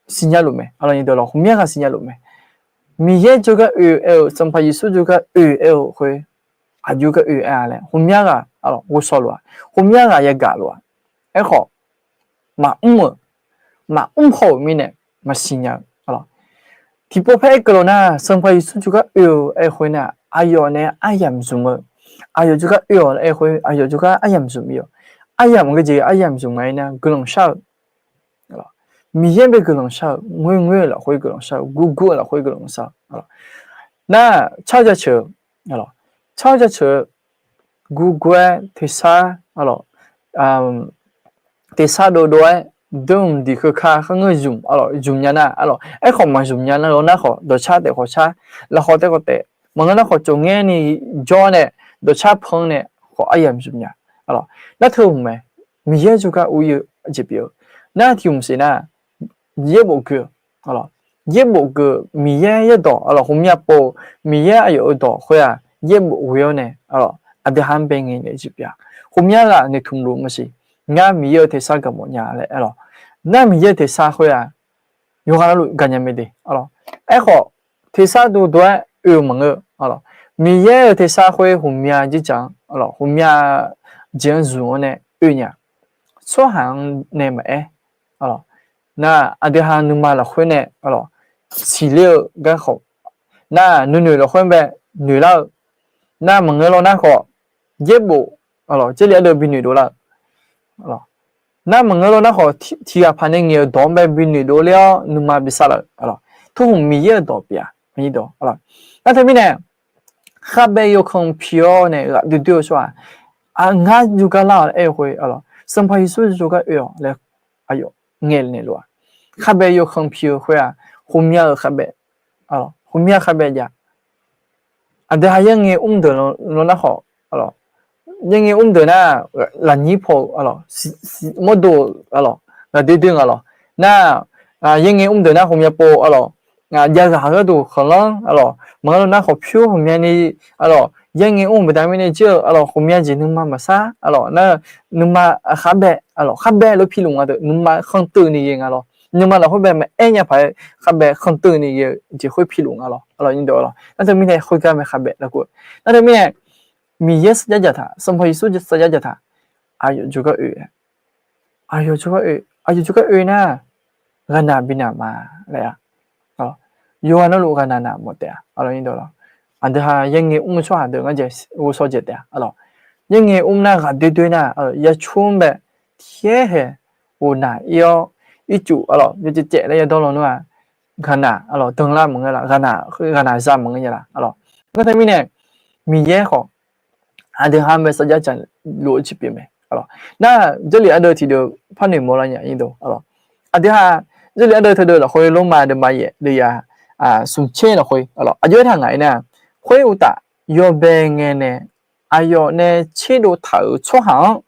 siqnya luf mae, arlawq, nyir deuq lawq. Khoermyav ghaq siqnya luf mae. Miqyaer jawrgar oe-eu aer-eu, Sanqpaq Yeqsur jawrgar oe-eu aer-eu khoer aqjox gar oe aer-a laer khoermyav ghaq, arlawq, ghovshaw luf-a. Khoermyav ghaq yagaq luf-a. Aerkhawf maqmr-euq, maqmr haw-euq mirnae maqsiq nya-eu, arlawq. Tiqpov par aer keuv lawq nar, Sanqpaq Yeqsur jawrgar oe-eu aer-eu khoer nar, aqyawf nae aryamq zmq-eu, aqyawf jawrgar oe-awq laer aer-eu khoer aqyawf jawrgar aryamq zmq ir-awq. Aryamq ghae jeq aryamq zmq nga-aer nar guiqlanq shar-eu, Miqyaer bae guiqlanq shar-eu, ngoerngoer-eu lafkhoer guiqlanq shar-eu, gurgur-eu lafkhoer guiqlanq shar-eu, nar, tsar jaceuq-eu, tsar jaceuq-eu, gurgur-aer tersar, arlawq, tersar dovdov-aer, dmq diq keuka kharngeur zmq, arlawq, zmq nya nar, arlawq, aerkhawf maqzmq nya nar lawr nar khawf dawqtsar taef khawf tsar, lafkhawf taef khawf taef, maqngeur nar khawf tsofngaer ni jawr nae, dawqtsar panr nae khawf aryamq zmq nya, arlawq. Nar teu hmq mae, Miqyaer jawrgar ur-ir-eu jeq pyeuf-eu, nar tiq hmq siq nar, yaerbof gui-eu, arlawq, yaerbof gui-eu Miqyaer yaerdawq, arlawq, khoermyav pov-eu Miqyaer aqyawf-euq dawq khoer-aq yaerbof ghoe-awr nae, arlawq, aqdui ha-anr bae ngaeq naeq jeq pyeuf-a. Khoermyav ghaq noeqtmq luf maqsiq, ngar Miqyaer-euq tersar gaqmawf nya laer, arlawq, nar Miqyaer-euq tersar khoer-aq yawqghaq navluf gaqnya mae de, arlawq. Aerkhawf tersar dovdov-aer oe-eu maqngeur, arlawq. Miqyaer-euq tersar khoer hmqmyav jirdzaq-anr, arlawq, hmqmyav jeq-anr zmq-awr nae oe nya, tsawrhaq-anr nae maqaer, arlawq, nar aqdui ha nuima lafkhoer nae, arlawq, siqler-eu garkawv, nar nuinoeq lafkhoer bae noeqlar-eu, nar maqngeur lawr nar khawf yaerbof, arlawq, Jarlif ardeuv bi noeqdov lar-eu, nar maqngeur lawr nar khawf tiqghaq paq nae ngaeq-euq dawq-anr bae bi noeqdov ler-awr nuima bi sar laf-eu, arlawq, teu hmq Miqyaer-euq dawq pyeuf-a, arlawq. Nar teumirnae kharbae yawkhanq pi-awr nae ghaq doer doer-eu tsawrhaq, ngar jawrgar lar-awq laer aer-eu khoer, arlawq, Sanqpaq Yeqsur jawrgar oe-awq laer aqyawf ngaeq naeq lof-a. Kharbae yawkhanq pi-eu khoer-aq, hmqmyav-euq kharbae, hmqmyav kharbae jav. Aqdui ha yaerngae mr deuq lawr nar khawf, yaerngae mr deuq nar, lafnyir paw-eu, mawrdo-eu, ghaq doer doer nga lawq. Nar, yaerngae mr deuq nar hmqmyav pov, arlawq, jav ghaq gharduq khanqlanr, arlawq, maqngeur lawr nar khawf pyur hmqmyav ni, arlawq, yaerngae mr-eu baqda mirnae jir-eu, arlawq, hmqmyav jeq nuima maqsar, arlawq, nar, nuima kharbae, arlawq, kharbae lof piluf nga deuq nuima khanqteuv ni ghae nga lawr. Nuima lafkhoer bae maqaer nya paq-aer kharbae khanqteuv ni ghae-eu jeq khoer piluf nga lawr, arlawq, nyirdawq, arlawq. Nar teumirnae khoergar mae kharbae lar kur-eu. Nar teumirnae Miqyaer sarjax dzaqtaq, Sanqpaq Yeqsur sarjax dzaqtaq, aqyawf jawrgar oe-a. Aqyawf jawrgar oe, aqyawf jawrgar oe nar, ghaqnaq bi naq ma laer-a. Yawqghaq navluf ghaqnaq naq mawf taef-a, arlawq, nyirdawq, arlawq. Aqdui ha yaerngae mr-eu tsawrhaq deuq ngar jaeq ghovshaw jaeq taef-a, arlawq. Yaerngae mr nar ghaq doer doer nar, yarcmr bae, tiqkhaer haeq, ghofnaq ir-awr, ircuf, arlawq, yacaevcaev laer yadawr lawnmr-aq, ghaqnaq, arlawq, danlar maqngeur la, ghaqnaq za maqngeur nya la, arlawq. Ngar teumirnae Miqyaer khawf aqdui ha mae sarjax dzaqluf-eu jeq pyeuf mae, arlawq. Nar Jarlif ardeuv tiqdeuv par noeqmawr lar nya, nyirdawq, arlawq. Aqdui ha Jarlif ardeuv teudeuv lafkhoer Lormav deuvma yaef deuv ya smq tser lafkhoer, arlawq, aqjox-aer taq ngaq-aer nar, khoer uqtaf yawbae ngae nae aqyawf nae tserdov taq-euq tsawrhaq-anr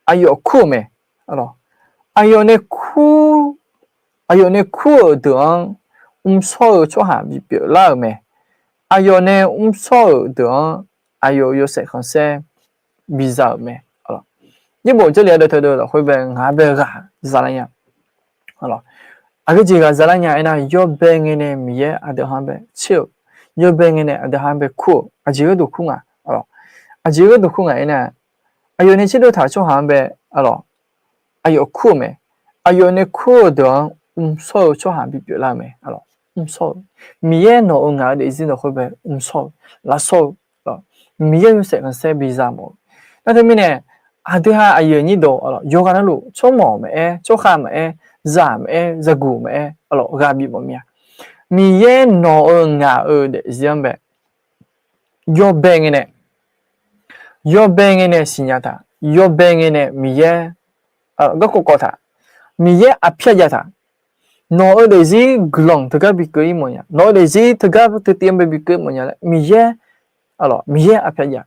aqyawf kur-euq mae, arlawq. Aqyawf nae kur, aqyawf nae kur-euq deuq-anr mrshawr-eu tsawrhaq bipyeuf lar-euq mae. Aqyawf nae mrshawr-euq deuq-anr aqyawf yawshaef khanqsaer biza-euq mae. Yaerbof Jarlif ardeuv teudeuv lafkhoer bae ngaq-anr bae ghaq zalar nya. Aqgeujeq ghaq zalar nya aernar, yawbae ngae nae Miqyaer aqdui ha-anr bae tser-euq, yawbae ngae nae aqdui ha-anr bae kur-euq, aqjeq gharduq kur nga. Aqjeq gharduq kur nga aernar, aqyawf nae tserdov taq-euq tsawrhaq-anr bae, aqlawq, aqyawf kur-euq mae. Aqyawf nae kur-euq deuq-anr mrshawr-eu tsawrhaq bipyeuf lar-eu mae. Aqlawq, mrshawr-eu, Miqyaer nawq-euq ngaq-eu daefzir dawq khoer bae mrshawr-eu, lavshawr-eu, Miqyaer yawshaef khanqsaer biza mawf-eu. Nar teumirnae, aqdui ha aqyuif aqnyir deuq, aqlawq, yawqghaq navluf tsawrmawq maqaer, tsawrkhav maqaer, zaq maqaer, zaqguq maqaer, aqlawq, ghaq bif mawf mir-a. Miqyaer nawq-euq ngaq-euq daefzir-anr bae yawbae ngae nae, yawbae ngae nae siqnya taq, yawbae ngae nae Miqyaer garkawv kawv taq, Miqyaer aqpyar jav taq. Nawq-euq daefzir guiqlanq teugar bi keuv-ir mawf nya, nawq-euq daefzir teugar teutiv-anr bae bi keuv mawf nya laer Miqyaer, aqlawq, Miqyaer aqpyar jav.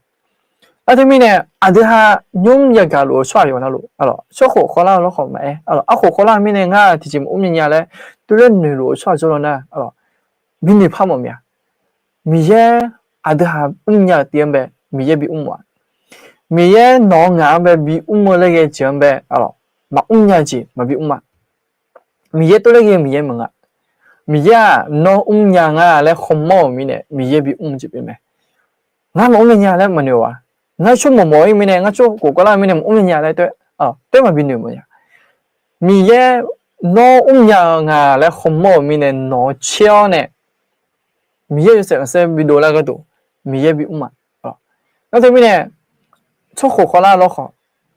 Nar teumirnae, aqdui ha nymr yagaq luf-eu tsawrhaq yawqghaq navluf, aqlawq, tsawrkhof khawvlar-eu lawrkhawf maqaer, aqlawq, arkhof khawvlar-eu mirnae ngar tiqjeq maqmr nya nya laer tuvler noeq luf-eu tsawrhaq jawrlaw nar, aqlawq, bi noeqpar mawf mir-a. Miqyaer aqdui ha mr nya-eu tiv-anr bae Miqyaer bi mr mawf-a. Miqyaer nawq-eu ngaq-anr bae bi mr-eu laer ghae jeq-anr bae, aqlawq, maqmr nya jeq maqbi mr-a. Miqyaer tov laer ghae Miqyaer maqnga. Miqyaer-aq nawr mr nya nga laer khawmawr-euq mirnae Miqyaer bi mr-eu jeq pyeuf mae. Ngar maqmr nya laer maqnoeq-a. Ngar tsawrmawq mawf-ir mirnae, ngar tsawrkhof khawvlar-eu mirnae maqmr nya laer taef, taef maqbi noeq mawf nya. Miqyaer nawr mr nya-eu nga laer khawmawr-euq mirnae nawq-eu caer-awr nae Miqyaer yawshaef khanqsaer bidov lar gharduq Miqyaer bi mr-a. Nar teumirnae, tsawrkhof khawvlar lawrkhawf,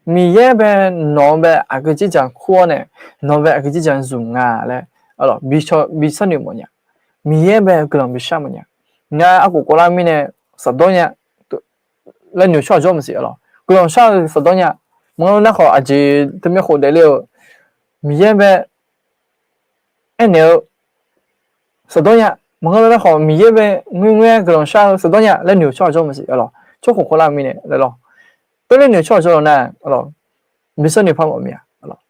Miqyaer bae nawq-anr bae aqgeu dzerdzaq kur-awr nae, nawq-anr bae aqgeu dzerdzaq zmq nga laer, aqlawq, bi sharnoeq mawf nya. Miqyaer bae guiqlanq bi shar mawf nya. Ngar arkhof khawvlar mirnae safdawr nya laer noeq tsawrhaq jawr maqsiq, aqlawq, guiqlanq shar-eu safdawr nya. Maqngeur nar khawf, aqjeq teumyanr khof daefle-eu Miqyaer bae aernaeq-eu safdawr nya. Maqngeur nar khawf, Miqyaer bae ngoerngoer-aer guiqlanq shar-eu safdawr nya laer noeq-eu tsawrhaq jawr maqsiq, aqlawq, tsawrkhof khawvlar-eu mirnae laer lawr. Tov laer noeq tsawrhaq jawrlaw nar, aqlawq, bi sharnoeq par mawf mir-a, aqlawq,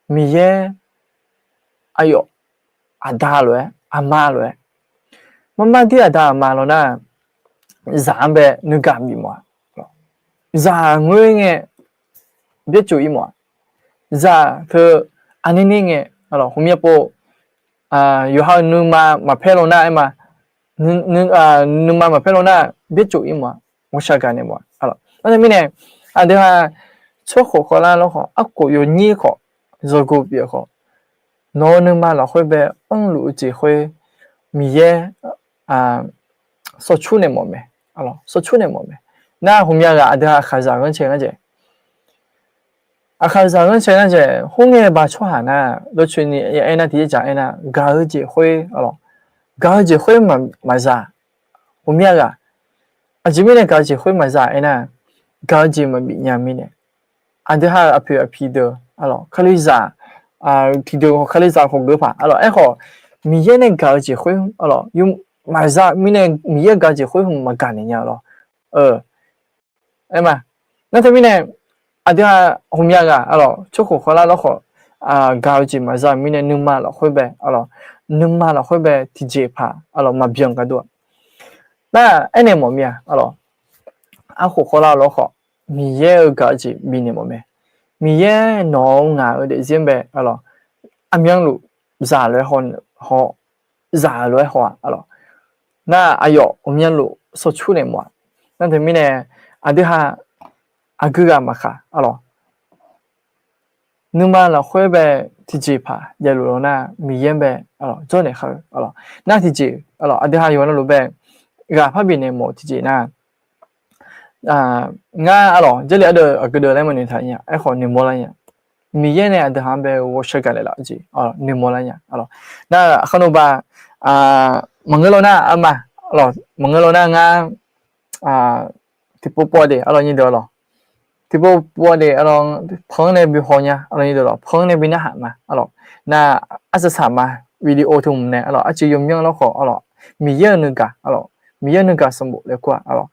Miqyaer aqyawf aqda lof-aer aqma lof-aer, marmar dir aqda aqma law nar, zaq-anr bae nuigaq bif mawf-a. Zaq ngoer ngae byaerdzof-ir mawf-a. Zaq teu aqnir nir ngae, aqlawq, hmqmya pov, yawqha-euq nuima maqpaer law nar aer ma, nuima maqpaer law nar byaerdzof-ir mawf-a. Ghawqshaq gaq naeq mawf-a. Nar teumirnae, aqdui ha tsawrkhof khawvlar lawrkhawf, arkhof yawnyir khawf, yawqghaq pyeuf khawf, nawq-eu nuima lafkhoer bae anrluf-eu jeq khoer Miqyaer sawqcur naeq mawf mae. Sawqcur naeq mawf mae. Nar hmqmya ghaq aqdui ha aqkhaqzaq ghanrcae ngar jaeq, aqkhaqzaq ghanrcae ngar jaeq, khoerngae ba tsawrhaq nar, dawrcoeni aernar tiqjeq dzaq aernar, gaq-eu jeq khoer, gaq-eu jeq khoer maqza. Hmqmya ghaq, aqjeq mirnae gaq-eu jeq khoer maqza aernar, gaq-eu jeq maqbif nya mirnae, aqdui ha-euq aqpoeq aqpiq deuq, aqlawq, kalizaq, tiqdeuq kalizaq khawf geuf paq, aqlawq, aerkhawf, Miqyaer nae gaq-eu jeq khoer, aqlawq, maqza mirnae Miqyaer gaq-eu jeq khoer maqgaq naeq nya lawr. Aer ma. Nar teumirnae, aqdui ha hmqmya ghaq, aqlawq, tsawrkhof khawvlar lawrkhawf, gaq-eu jeq maqza mirnae nuima lafkhoer bae, aqlawq, nuima lafkhoer bae tiqjeqpaq, aqlawq, maqbyan gar dur-a. Nar aernaeq mawf mir-a, aqlawq, arkhof khawvlar lawrkhawf, Miqyaer-euq gaq-eu jeq bifnaeq mawf mae. Miqyaer nawq-eu ngaq-eu daefzir-anr bae, aqlawq, aqmyanluf zaq lof-aer haw, zaq lof-aer haw-a, aqlawq, nar aqyawf ghawqmyanluf sawqcur naeq mawf-a. Nar teumirnae, aqdui ha aqgeu ghaq maqkhaq, aqlawq, nuima lafkhoer bae tiqjeqpaq javluf law nar, Miqyaer-anr bae, aqlawq, jawrnaeq khar-eu, aqlawq, nar tiqjeq, aqlawq, aqdui ha yawqghaq navluf bae ghaq par bifnaeq mawf-eu tiqjeq nar, ngar, aqlawq, Jarlif ardeuv aqgeu deuv laer maqnoeq taq nya, aerkhawf noeqmawr lar nya. Miqyaer nae aqdui ha-anr bae ghawqshaq gaq naeqlaf-eu jeq noeqmawr lar nya, aqlawq. Nar aqkar nov ba, maqngeur law nar, aqma, aqlawq, maqngeur law nar ngar tiqpov pov de, aqlawq, nyir deuq, aqlawq, tiqpov pov de, aqlawq, panq-anr nae bi haw nya, aqlawq, nyir deuq, aqlawq, panq-anr nae bi narhaq ma, aqlawq. Nar arsaq saq ma, video teu hmq nae, aqlawq, arcuiv yawmyanr lawrkhawf, aqlawq, Miqyaer-euq nuigaq, aqlawq, Miqyaer-euq nuigaq sanqbof laer kur-a, aqlawq.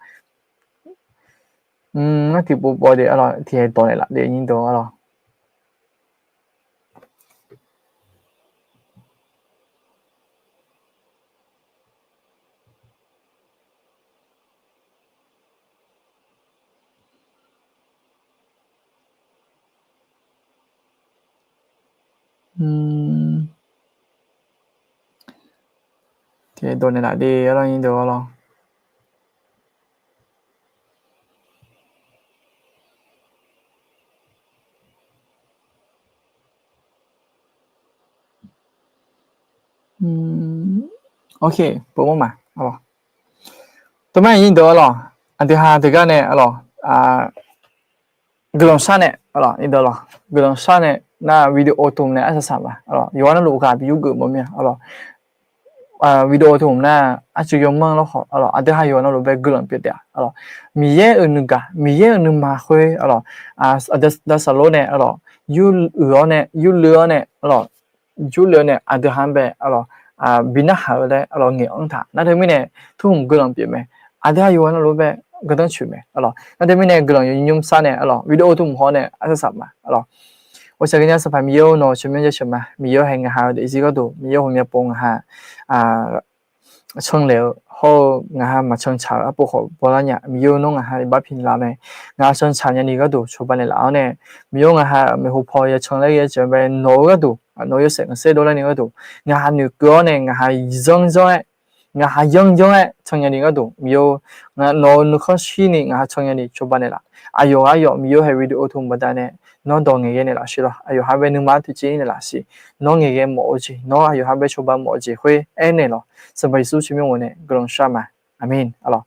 Ngar tiqpov pov de, aqlawq, tiqhae dawq naeqlaf de, nyir deuq, aqlawq. Dawq naeqlaf de arlawr, nyiq deuq arlawr. Ok, pov mawr ma. Tov ma nyiq deuq arlawr, aqdui ha deuq gar nae arlawr, guiqlanq shar nae arlawr, nyiq deuq arlawr, guiqlanq shar nae nar video tmq nae arsaq saq ma arlawr, yawqha navluf ghaq bi yurgeuf mawf mir-a arlawr. Video tmq nar arcuiv yawmanr lawr khawf arlawr, aqdui ha yawqha navluf bae guiqlanq pyeuf taef-a arlawr. Miqyaer-euq nuigaq, Miqyaer-euq nuima khoer arlawr, aqdui da saqlor nae arlawr, yur uiq-awr nae, yur leu-awr nae arlawr, yur leu-awr nae aqdui ha-anr bae arlawr, bi narhaq-eu laer arlawr ngaeq-anr taq nar teumirnae, tmq guiqlanq pyeuf mae. Aqdui ha yawqha navluf bae gardanr coeq mae arlawr. Nar teumirnae guiqlanq yawnymr shar nae arlawr, video tmq haw nae arsaq saq ma arlawr. Ghovshaw ghaenya Sanqpaq Miqyaer-or, nawq-euq tsawrmyanr jaceuq ma. Miqyaer-or, hae ngaq ha-euq daefzir gharduq Miqyaer-or, ghawqmya pov ngaq ha canlaeq-eu hawr-eu ngaq ha maqcan tsaq-eu arpov khawf bawlar nya. Miqyaer-or, nawr ngaq ha iqbax pi laf mae. Ngaq ha can tsaq nyani gharduq cawba naeqlaf-awr nae, Miqyaer-or, ngaq ha maeqhu paw yacan laer yajan bae nawq-eu gharduq, nawq-eu yawshaef khanqsaer dovlar ni gharduq, ngaq ha noeqkeuv-awr nae ngaq ha zanr zanr-aer, ngaq ha yanr yanr-aer can nyani gharduq Miqyaer-or, nawq-eu nuikhanr shirni ngaq ha can nyani cawba naeqlaf. Aqyawf ghaq yawf Miqyaer-or, hae video tmq baqdanae nawr dawq ngaeqghae naeqlaf siq lawr. Aqyawf ha bae nuima-anr toeqciv naeqlaf siq. Nawr ngaeqghae mawf-eu jeq, nawr aqyawf ha bae cawba mawf-eu jeq khoer aernaeq lawq. Sanqpaq Yeqsur tsawrmyanr mawf nae guiqlanq shar ma. Aqmeq arlawq.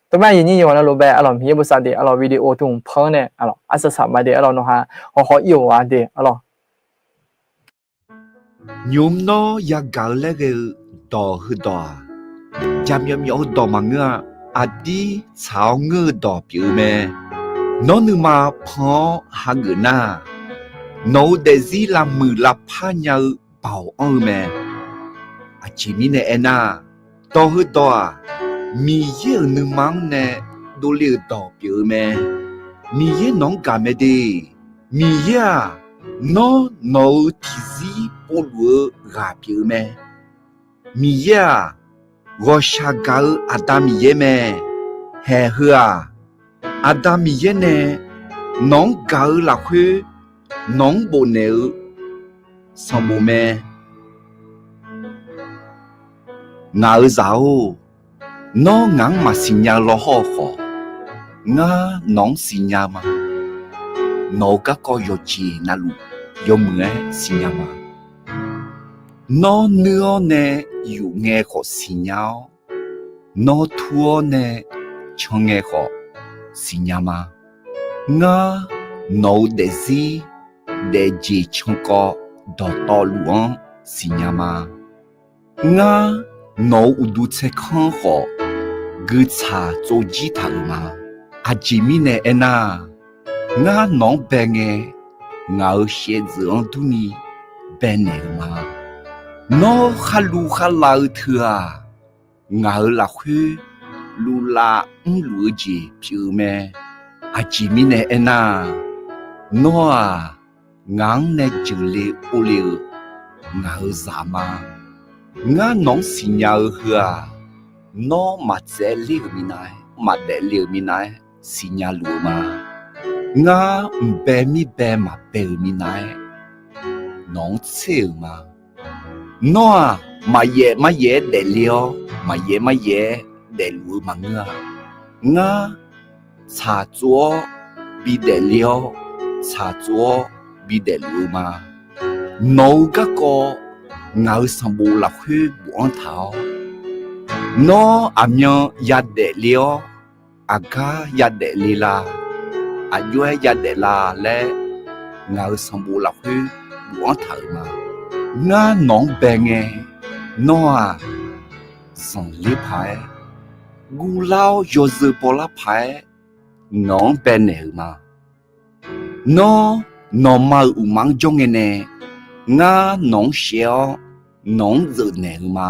Tov ma aqyuif nyir yawqha navluf bae arlawq, Miqyaer bosav de arlawq, video tmq panr nae arlawq arsaq saq ma de arlawq, nawq ha hawhaw ir-awq-a de arlawq. Nymq mr nawr yagaq-eu laer ghae-eu dawq heudawq-aq, jaqmyawf myawf-eu dawq maqngeur-a. Aqdir tsaq-awr ngeur-eu dawq pyeuf-eu mae. Nawr nuima pan-awr hageuf nar-aq, nawq-eu daefzir lavmuiq lavpar nya-eu baoq anr-eu mae. Aqjeq mirnae aernar-aq, dawq heudawq-aq, Miqyaer-euq nuima-anr nae dovle-euq dawq pyeuf-eu mae. Miqyaer nawq-anr gaq mae de. Miqyaer-aq, nawr nawq-euq tiqzir povluf-eu ghaq pyeuf-eu mae. Miqyaer-aq, ghawqshaq gaq-eu Aqda Miqyaer mae. Haeq heu-aq, Aqda Miqyaer nae nawq-anr gaq-eu lafkhoer nawq-anr bofnaeq-eu sanqbof mae. Ngaq-euq zaq-or, nawr ngaq-anr maqsiq nya-eu lawhawr-eu khawf, ngar nawq-anr siqnya ma. Nawq-euq garkawv yawqjeq navluf yawmuiq-aer siqnya ma. Nawr nuir-awr nae yuf ngae khawf siqnya-awr, nawr tur-awr nae can ngae khawf siqnya ma. Ngar nawq-euq daefzir daefjeq cankawv dawqtawvluf-anr siqnya ma. Ngar nawq-euq uqduq tsaerkanr khawf guiqtsaq tsovjir taq-euq ma. Aqjeq mirnae aernar-aq, ngar nawq-anr bae ngae, ngaq-euq shaevdzeuf-anr durni baenaeq-euq ma. Nawr kharluv kharlav-eu teu-aq, ngaq-euq lafkhoer luvlav mrluf-eu jeq pyeuf-eu mae. Aqjeq mirnae aernar-aq, nawr-aq, ngaq-anr nae jeuqle orle-eu ngaq-euq zaq ma. Ngar nawq-anr siqnya-eu heu-aq, nawr maqtsaevler-euq minav-aer, maqdaefle-euq minav-aer siqnya luf-eu ma. Ngar mqbae mirbae maqbae-euq minav-aer nawq-anr tser-euq ma. Nawr-aq, maqyaef maryaef-aer daefle-awr, maqyaef maryaef-aer daefluf-eu maqngeur-a. Ngar tsaqtsov-awr bidaefle-awr, tsaqtsov-awr bidaefluf-eu ma. Nawq-euq garkawv ngaq-euq sanqbof lafkhoer bofanr taq-awr, nawr aqmyan yadaefle-awr, aqgar yadaefle la, aqjox-aer yadaef la laer, ngaq-euq sanqbof lafkhoer bofanr taq-euq ma. Ngar nawq-anr bae ngae, nawr-aq, zanqler paq-aer, guvlar-awr yawzeu bawlar paq-aer nawq-anr baenaeq-euq ma. Nawr nawqma-euq uqma-anr jawr ngae nae, ngar nawq-anr shaev-awr nawq-anr zeufnaeq-euq ma.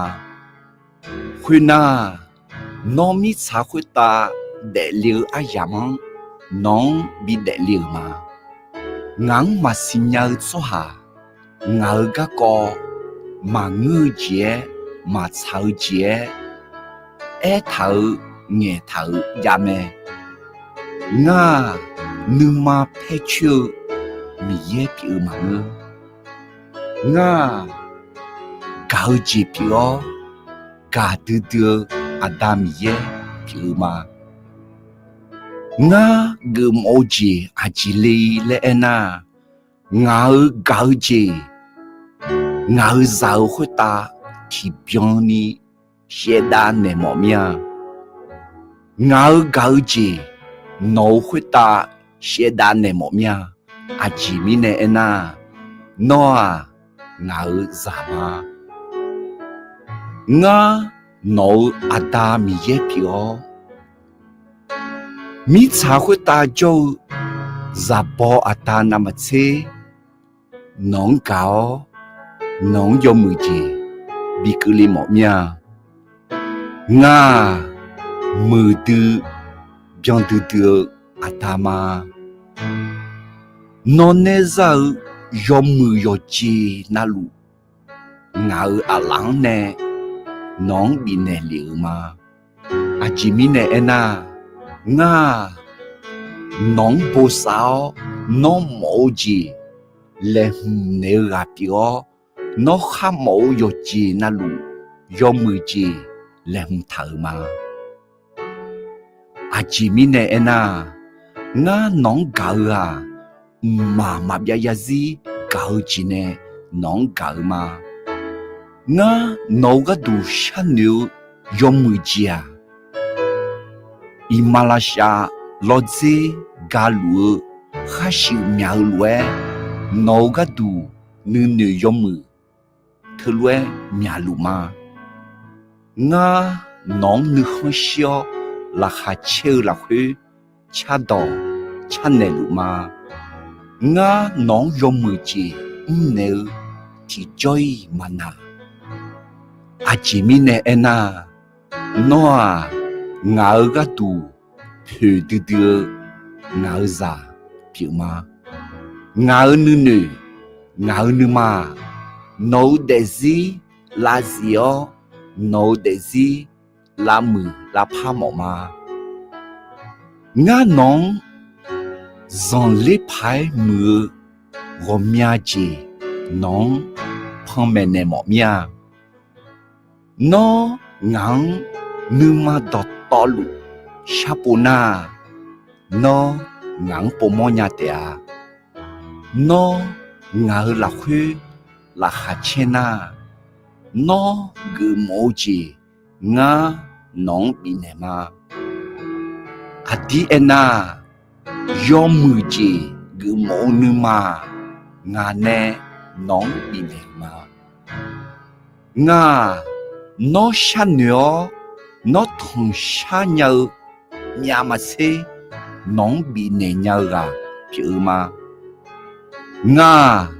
Khoernar, nawr mirtsaq khoertav daefle-eu aryamq-anr nawq-anr bidaefle-euq ma. Ngaq-anr maqsiq nya-eu tsawrhaq, ngaq-euq garkawv maqngeur-eu jeq-aer, maqtsaq-eu jeq-aer, aertaq-euq ngaeqtaq-euq javmae. Ngar-aq, nuima paer coer-eu Miqyaer pyeuf-eu maqngeur. Ngar-aq, gaq-eu jeq pyeuf-awr, gaqdui dui-eu Aqda Miqyaer pyeuf-eu ma. Ngar geufmawf-eu jeq aqjeq le laer aernar, ngaq-euq gaq-eu jeq ngaq-euq zaq-euq khoertav tiqbyan ni shaevdav naeq mawf mir-a. Ngaq-euq gaq-eu jeq nawq-euq khoertav shaevdav naeq mawf mir-a. Aqjeq mirnae aernar, nawr-aq, ngaq-euq zaq ma. Ngar nawq-euq Aqda Miqyaer pyeuf-awr, mirtsaq khoertav jawr-eu zaqbaw aqda navmaqtser nawq-anr gaq-awr, nawq-anr yawmuiq jeq bi keuvle mawf mir-a. Ngar-aq, muiqdui byandui dui-eu Aqda ma. Nawr naerzar-eu yawmuiq yawqjeq navluf, ngaq-euq aqlaf-anr nae nawq-anr bifnaeq lef-euq ma. Aqjeq mirnae aernar, ngar-aq, nawq-anr bosav-awr, nawr mawf-eu jeq laeqhmq naeq-eu ghaq pyeuf-awr, nawr kharmawf-eu yawqjeq navluf yawmuiq jeq laeqhmq taq-euq ma. Aqjeq mirnae aernar, ngar nawq-anr gaq-eu-aq, mqmaq maqbyav yarzir gaq-eu jeq nae nawq-anr gaq-eu ma. Ngar nawq-euq gharduq sharnoeq-eu yawmuiq jeq-aq, iqmalavshav lawrdzer galuf-eu khar shuif myaq-eu lof-aer, nawq-euq gharduq nuinoeq yawmuiq teulof-aer myaqluf ma. Ngar nawq-anr nuikhanr shir-awr laqkhaq caer-eu lafkhoer cardawq carnaeq luf ma. Ngar nawq-anr yawmuiq jeq mrnaeq-eu tiqjawr-iq maqnaq. Aqjeq mirnae aernar, nawr-aq, ngaq-euq gharduq poeqdui dui-eu ngaq-euq zaq pyeuf ma. Ngaq-euq nuinoeq, ngaq-euq nuima-aq, nawq-euq daefzir lavzif-awr, nawq-euq daefzir lavmuiq lavpar mawf ma. Ngar nawq-anr zanqler paq-aer muiq-eu ghawqmya jeq nawq-anr panmaeq naeq mawf mir-a. Nawr ngaq-anr nuima dawqtawvluf sharpov nar-aq, nawr ngaq-anr povmawr nya taef-a. Nawr ngaq-euq lafkhoer laqkhaq caer nar-aq, nawr geufmawf-eu jeq ngar nawq-anr bifnaeq ma. Aqdir aernar, yawmuiq jeq geufmawf-eu nuima-aq, ngaq nae nawq-anr bifnaeq ma. Ngar-aq, nawr sharnoeq-awr nawr tanqshar nya-eu myavmaqtser nawq-anr bifnaeq nya-eu ghaq pyeuf-eu ma. Ngar-aq,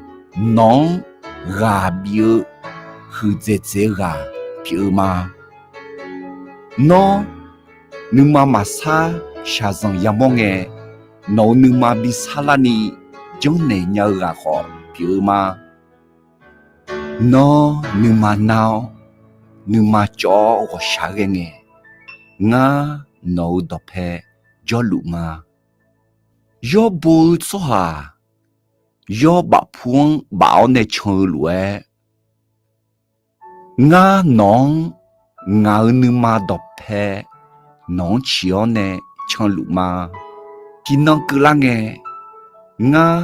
nawq-anr ghaq bif-eu huiqdzaeq dzaeq-eu ghaq pyeuf-eu ma. Nawr nuima maqsar shaqzanq yamawr ngae, nawq-euq nuima bi sarlarni janrnaeq nya-eu ghaq khawf pyeuf-eu ma. Nawr nuima nar-awr, nuima cawv-awr ghawqshaq ghae ngae, ngar nawq-euq dawqpae jawrluf ma. Yawr bo-eu tsawrhaq yawr bafpu-anr baf-awr nae can-eu lof-aer, ngar nawq-anr ngaq-euq nuima dawqpae nawq-anr ciq-awr nae canluf ma. Tiqnan keuvlar ngae, ngar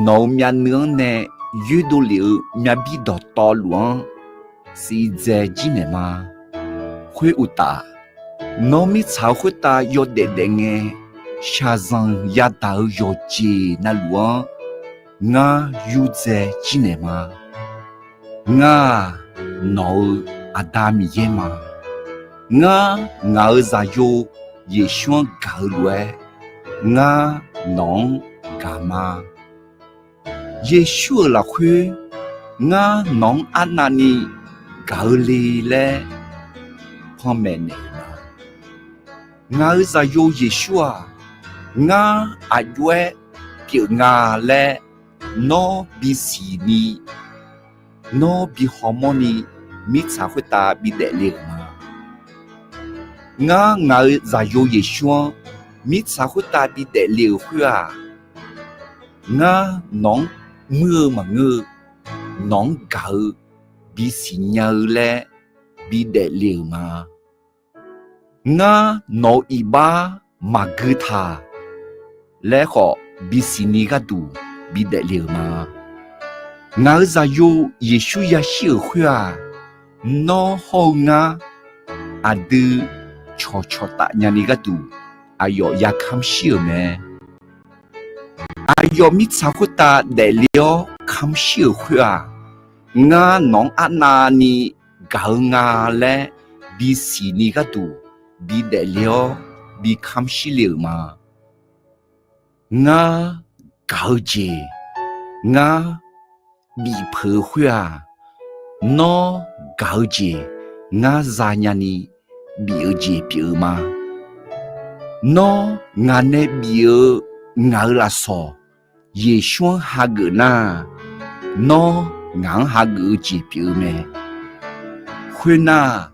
nawq-euq myavnuiv-anr nae yoerdov lef-eu myavbir dawqtawvluf-anr siqdzae jirnaeq ma. Khoeruqtaf, nawr mirtsaq-eu khoertav yawdaef daef ngae, shaqzanq yadaq-eu yawqjeq navluf-anr ngar yurdzae jirnaeq ma. Ngar-aq, nawq-euq Aqda Miqyaer ma. Ngar ngaq-euq Zaqyo Yeqsur-anr gaq-eu lof-aer, ngar nawq-anr gaq ma. Yeqsur-euq lafkhoer ngar nawq-anr arnavni gaq-eu le laer panmaeq naeq-euq ma. Ngaq-euq Zaqyo Yeqsur-aq, ngar aqjox-aer pyeuf nga laer nawr bisiq ni, nawr bi hawmawr ni, mirtsaq khoertav bidaef le-euq ma. Ngar ngaq-euq Zaqyo Yeqsur-anr mirtsaq khoertav bidaef le-euq khoer-aq, ngar nawq-anr muir-eu maqngeur-eu, nawq-anr gaq-eu bisiq nya-eu laer bidaef le-euq ma. Ngar nawq-euq iqbax maqgui taq laer khawf bisiq ni gharduq bidaef le-euq ma. Ngaq-euq Zaqyo Yeqsur yashir-euq khoer-aq, nawr hawr-eu ngar aqdui cawqcawq taf nyani gharduq aqyawf ya kamr shir-euq mae. Aqyawf mirtsaq khoertav daefle-awr kamr shir-euq khoer-aq, ngar nawq-anr arnavni gaq-eu nga laer bisiq ni gharduq bidaef le-awr bi kamr shir le-euq ma. Ngar gaq-eu jeq ngar bif peuq-eu khoer-aq, nawr gaq-eu jeq ngar za nyani bif-eu jeq pyeuf-eu ma. Nawr ngaq nae bif-eu ngaq-euq lafsawq Yeqsur-anr hageuf nar, nawr ngaq-anr hageuf-eu jeq pyeuf-eu mae. Khoernar,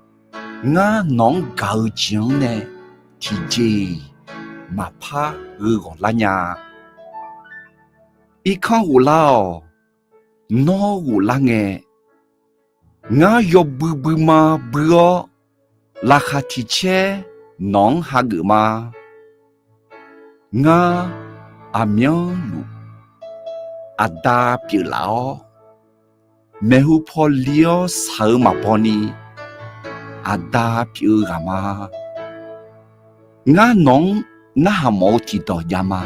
ngar nawq-anr gaq-eu jeq-anr nae tiqjeq-iq maqpar gheu ghawqlar nya-a. Irkanr ghoflar-awq. Nawr ghoflar ngae, ngar yawbui buima bui-awr, laqkhaq tiq caer nawq-anr hageuf ma. Ngar aqmyanluf Aqda pyeuflaf-awr, maeqhu paw li-awr shaq-eu maqbaw ni Aqda pyeuf-eu ghaq ma. Ngar nawq-anr narhaq mawf-eu tiqdawq jav ma.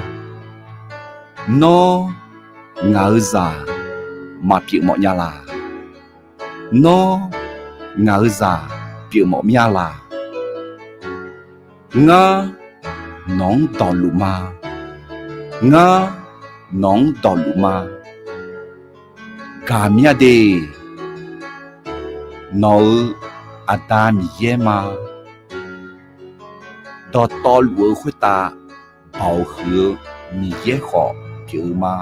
Nawr ngaq-euq zaq maqpyeuf mawf nya laq? Nawr ngaq-euq zaq pyeuf mawf mir-a laq? Ngar nawq-anr dawqluf ma. Ngar nawq-anr dawqluf ma. Gaq mir-a de. Nawq-euq Aqda Miqyaer ma. Dawqtawvluf-eu khoertav baoq huiq-eu Miqyaer khawf pyeuf-eu ma.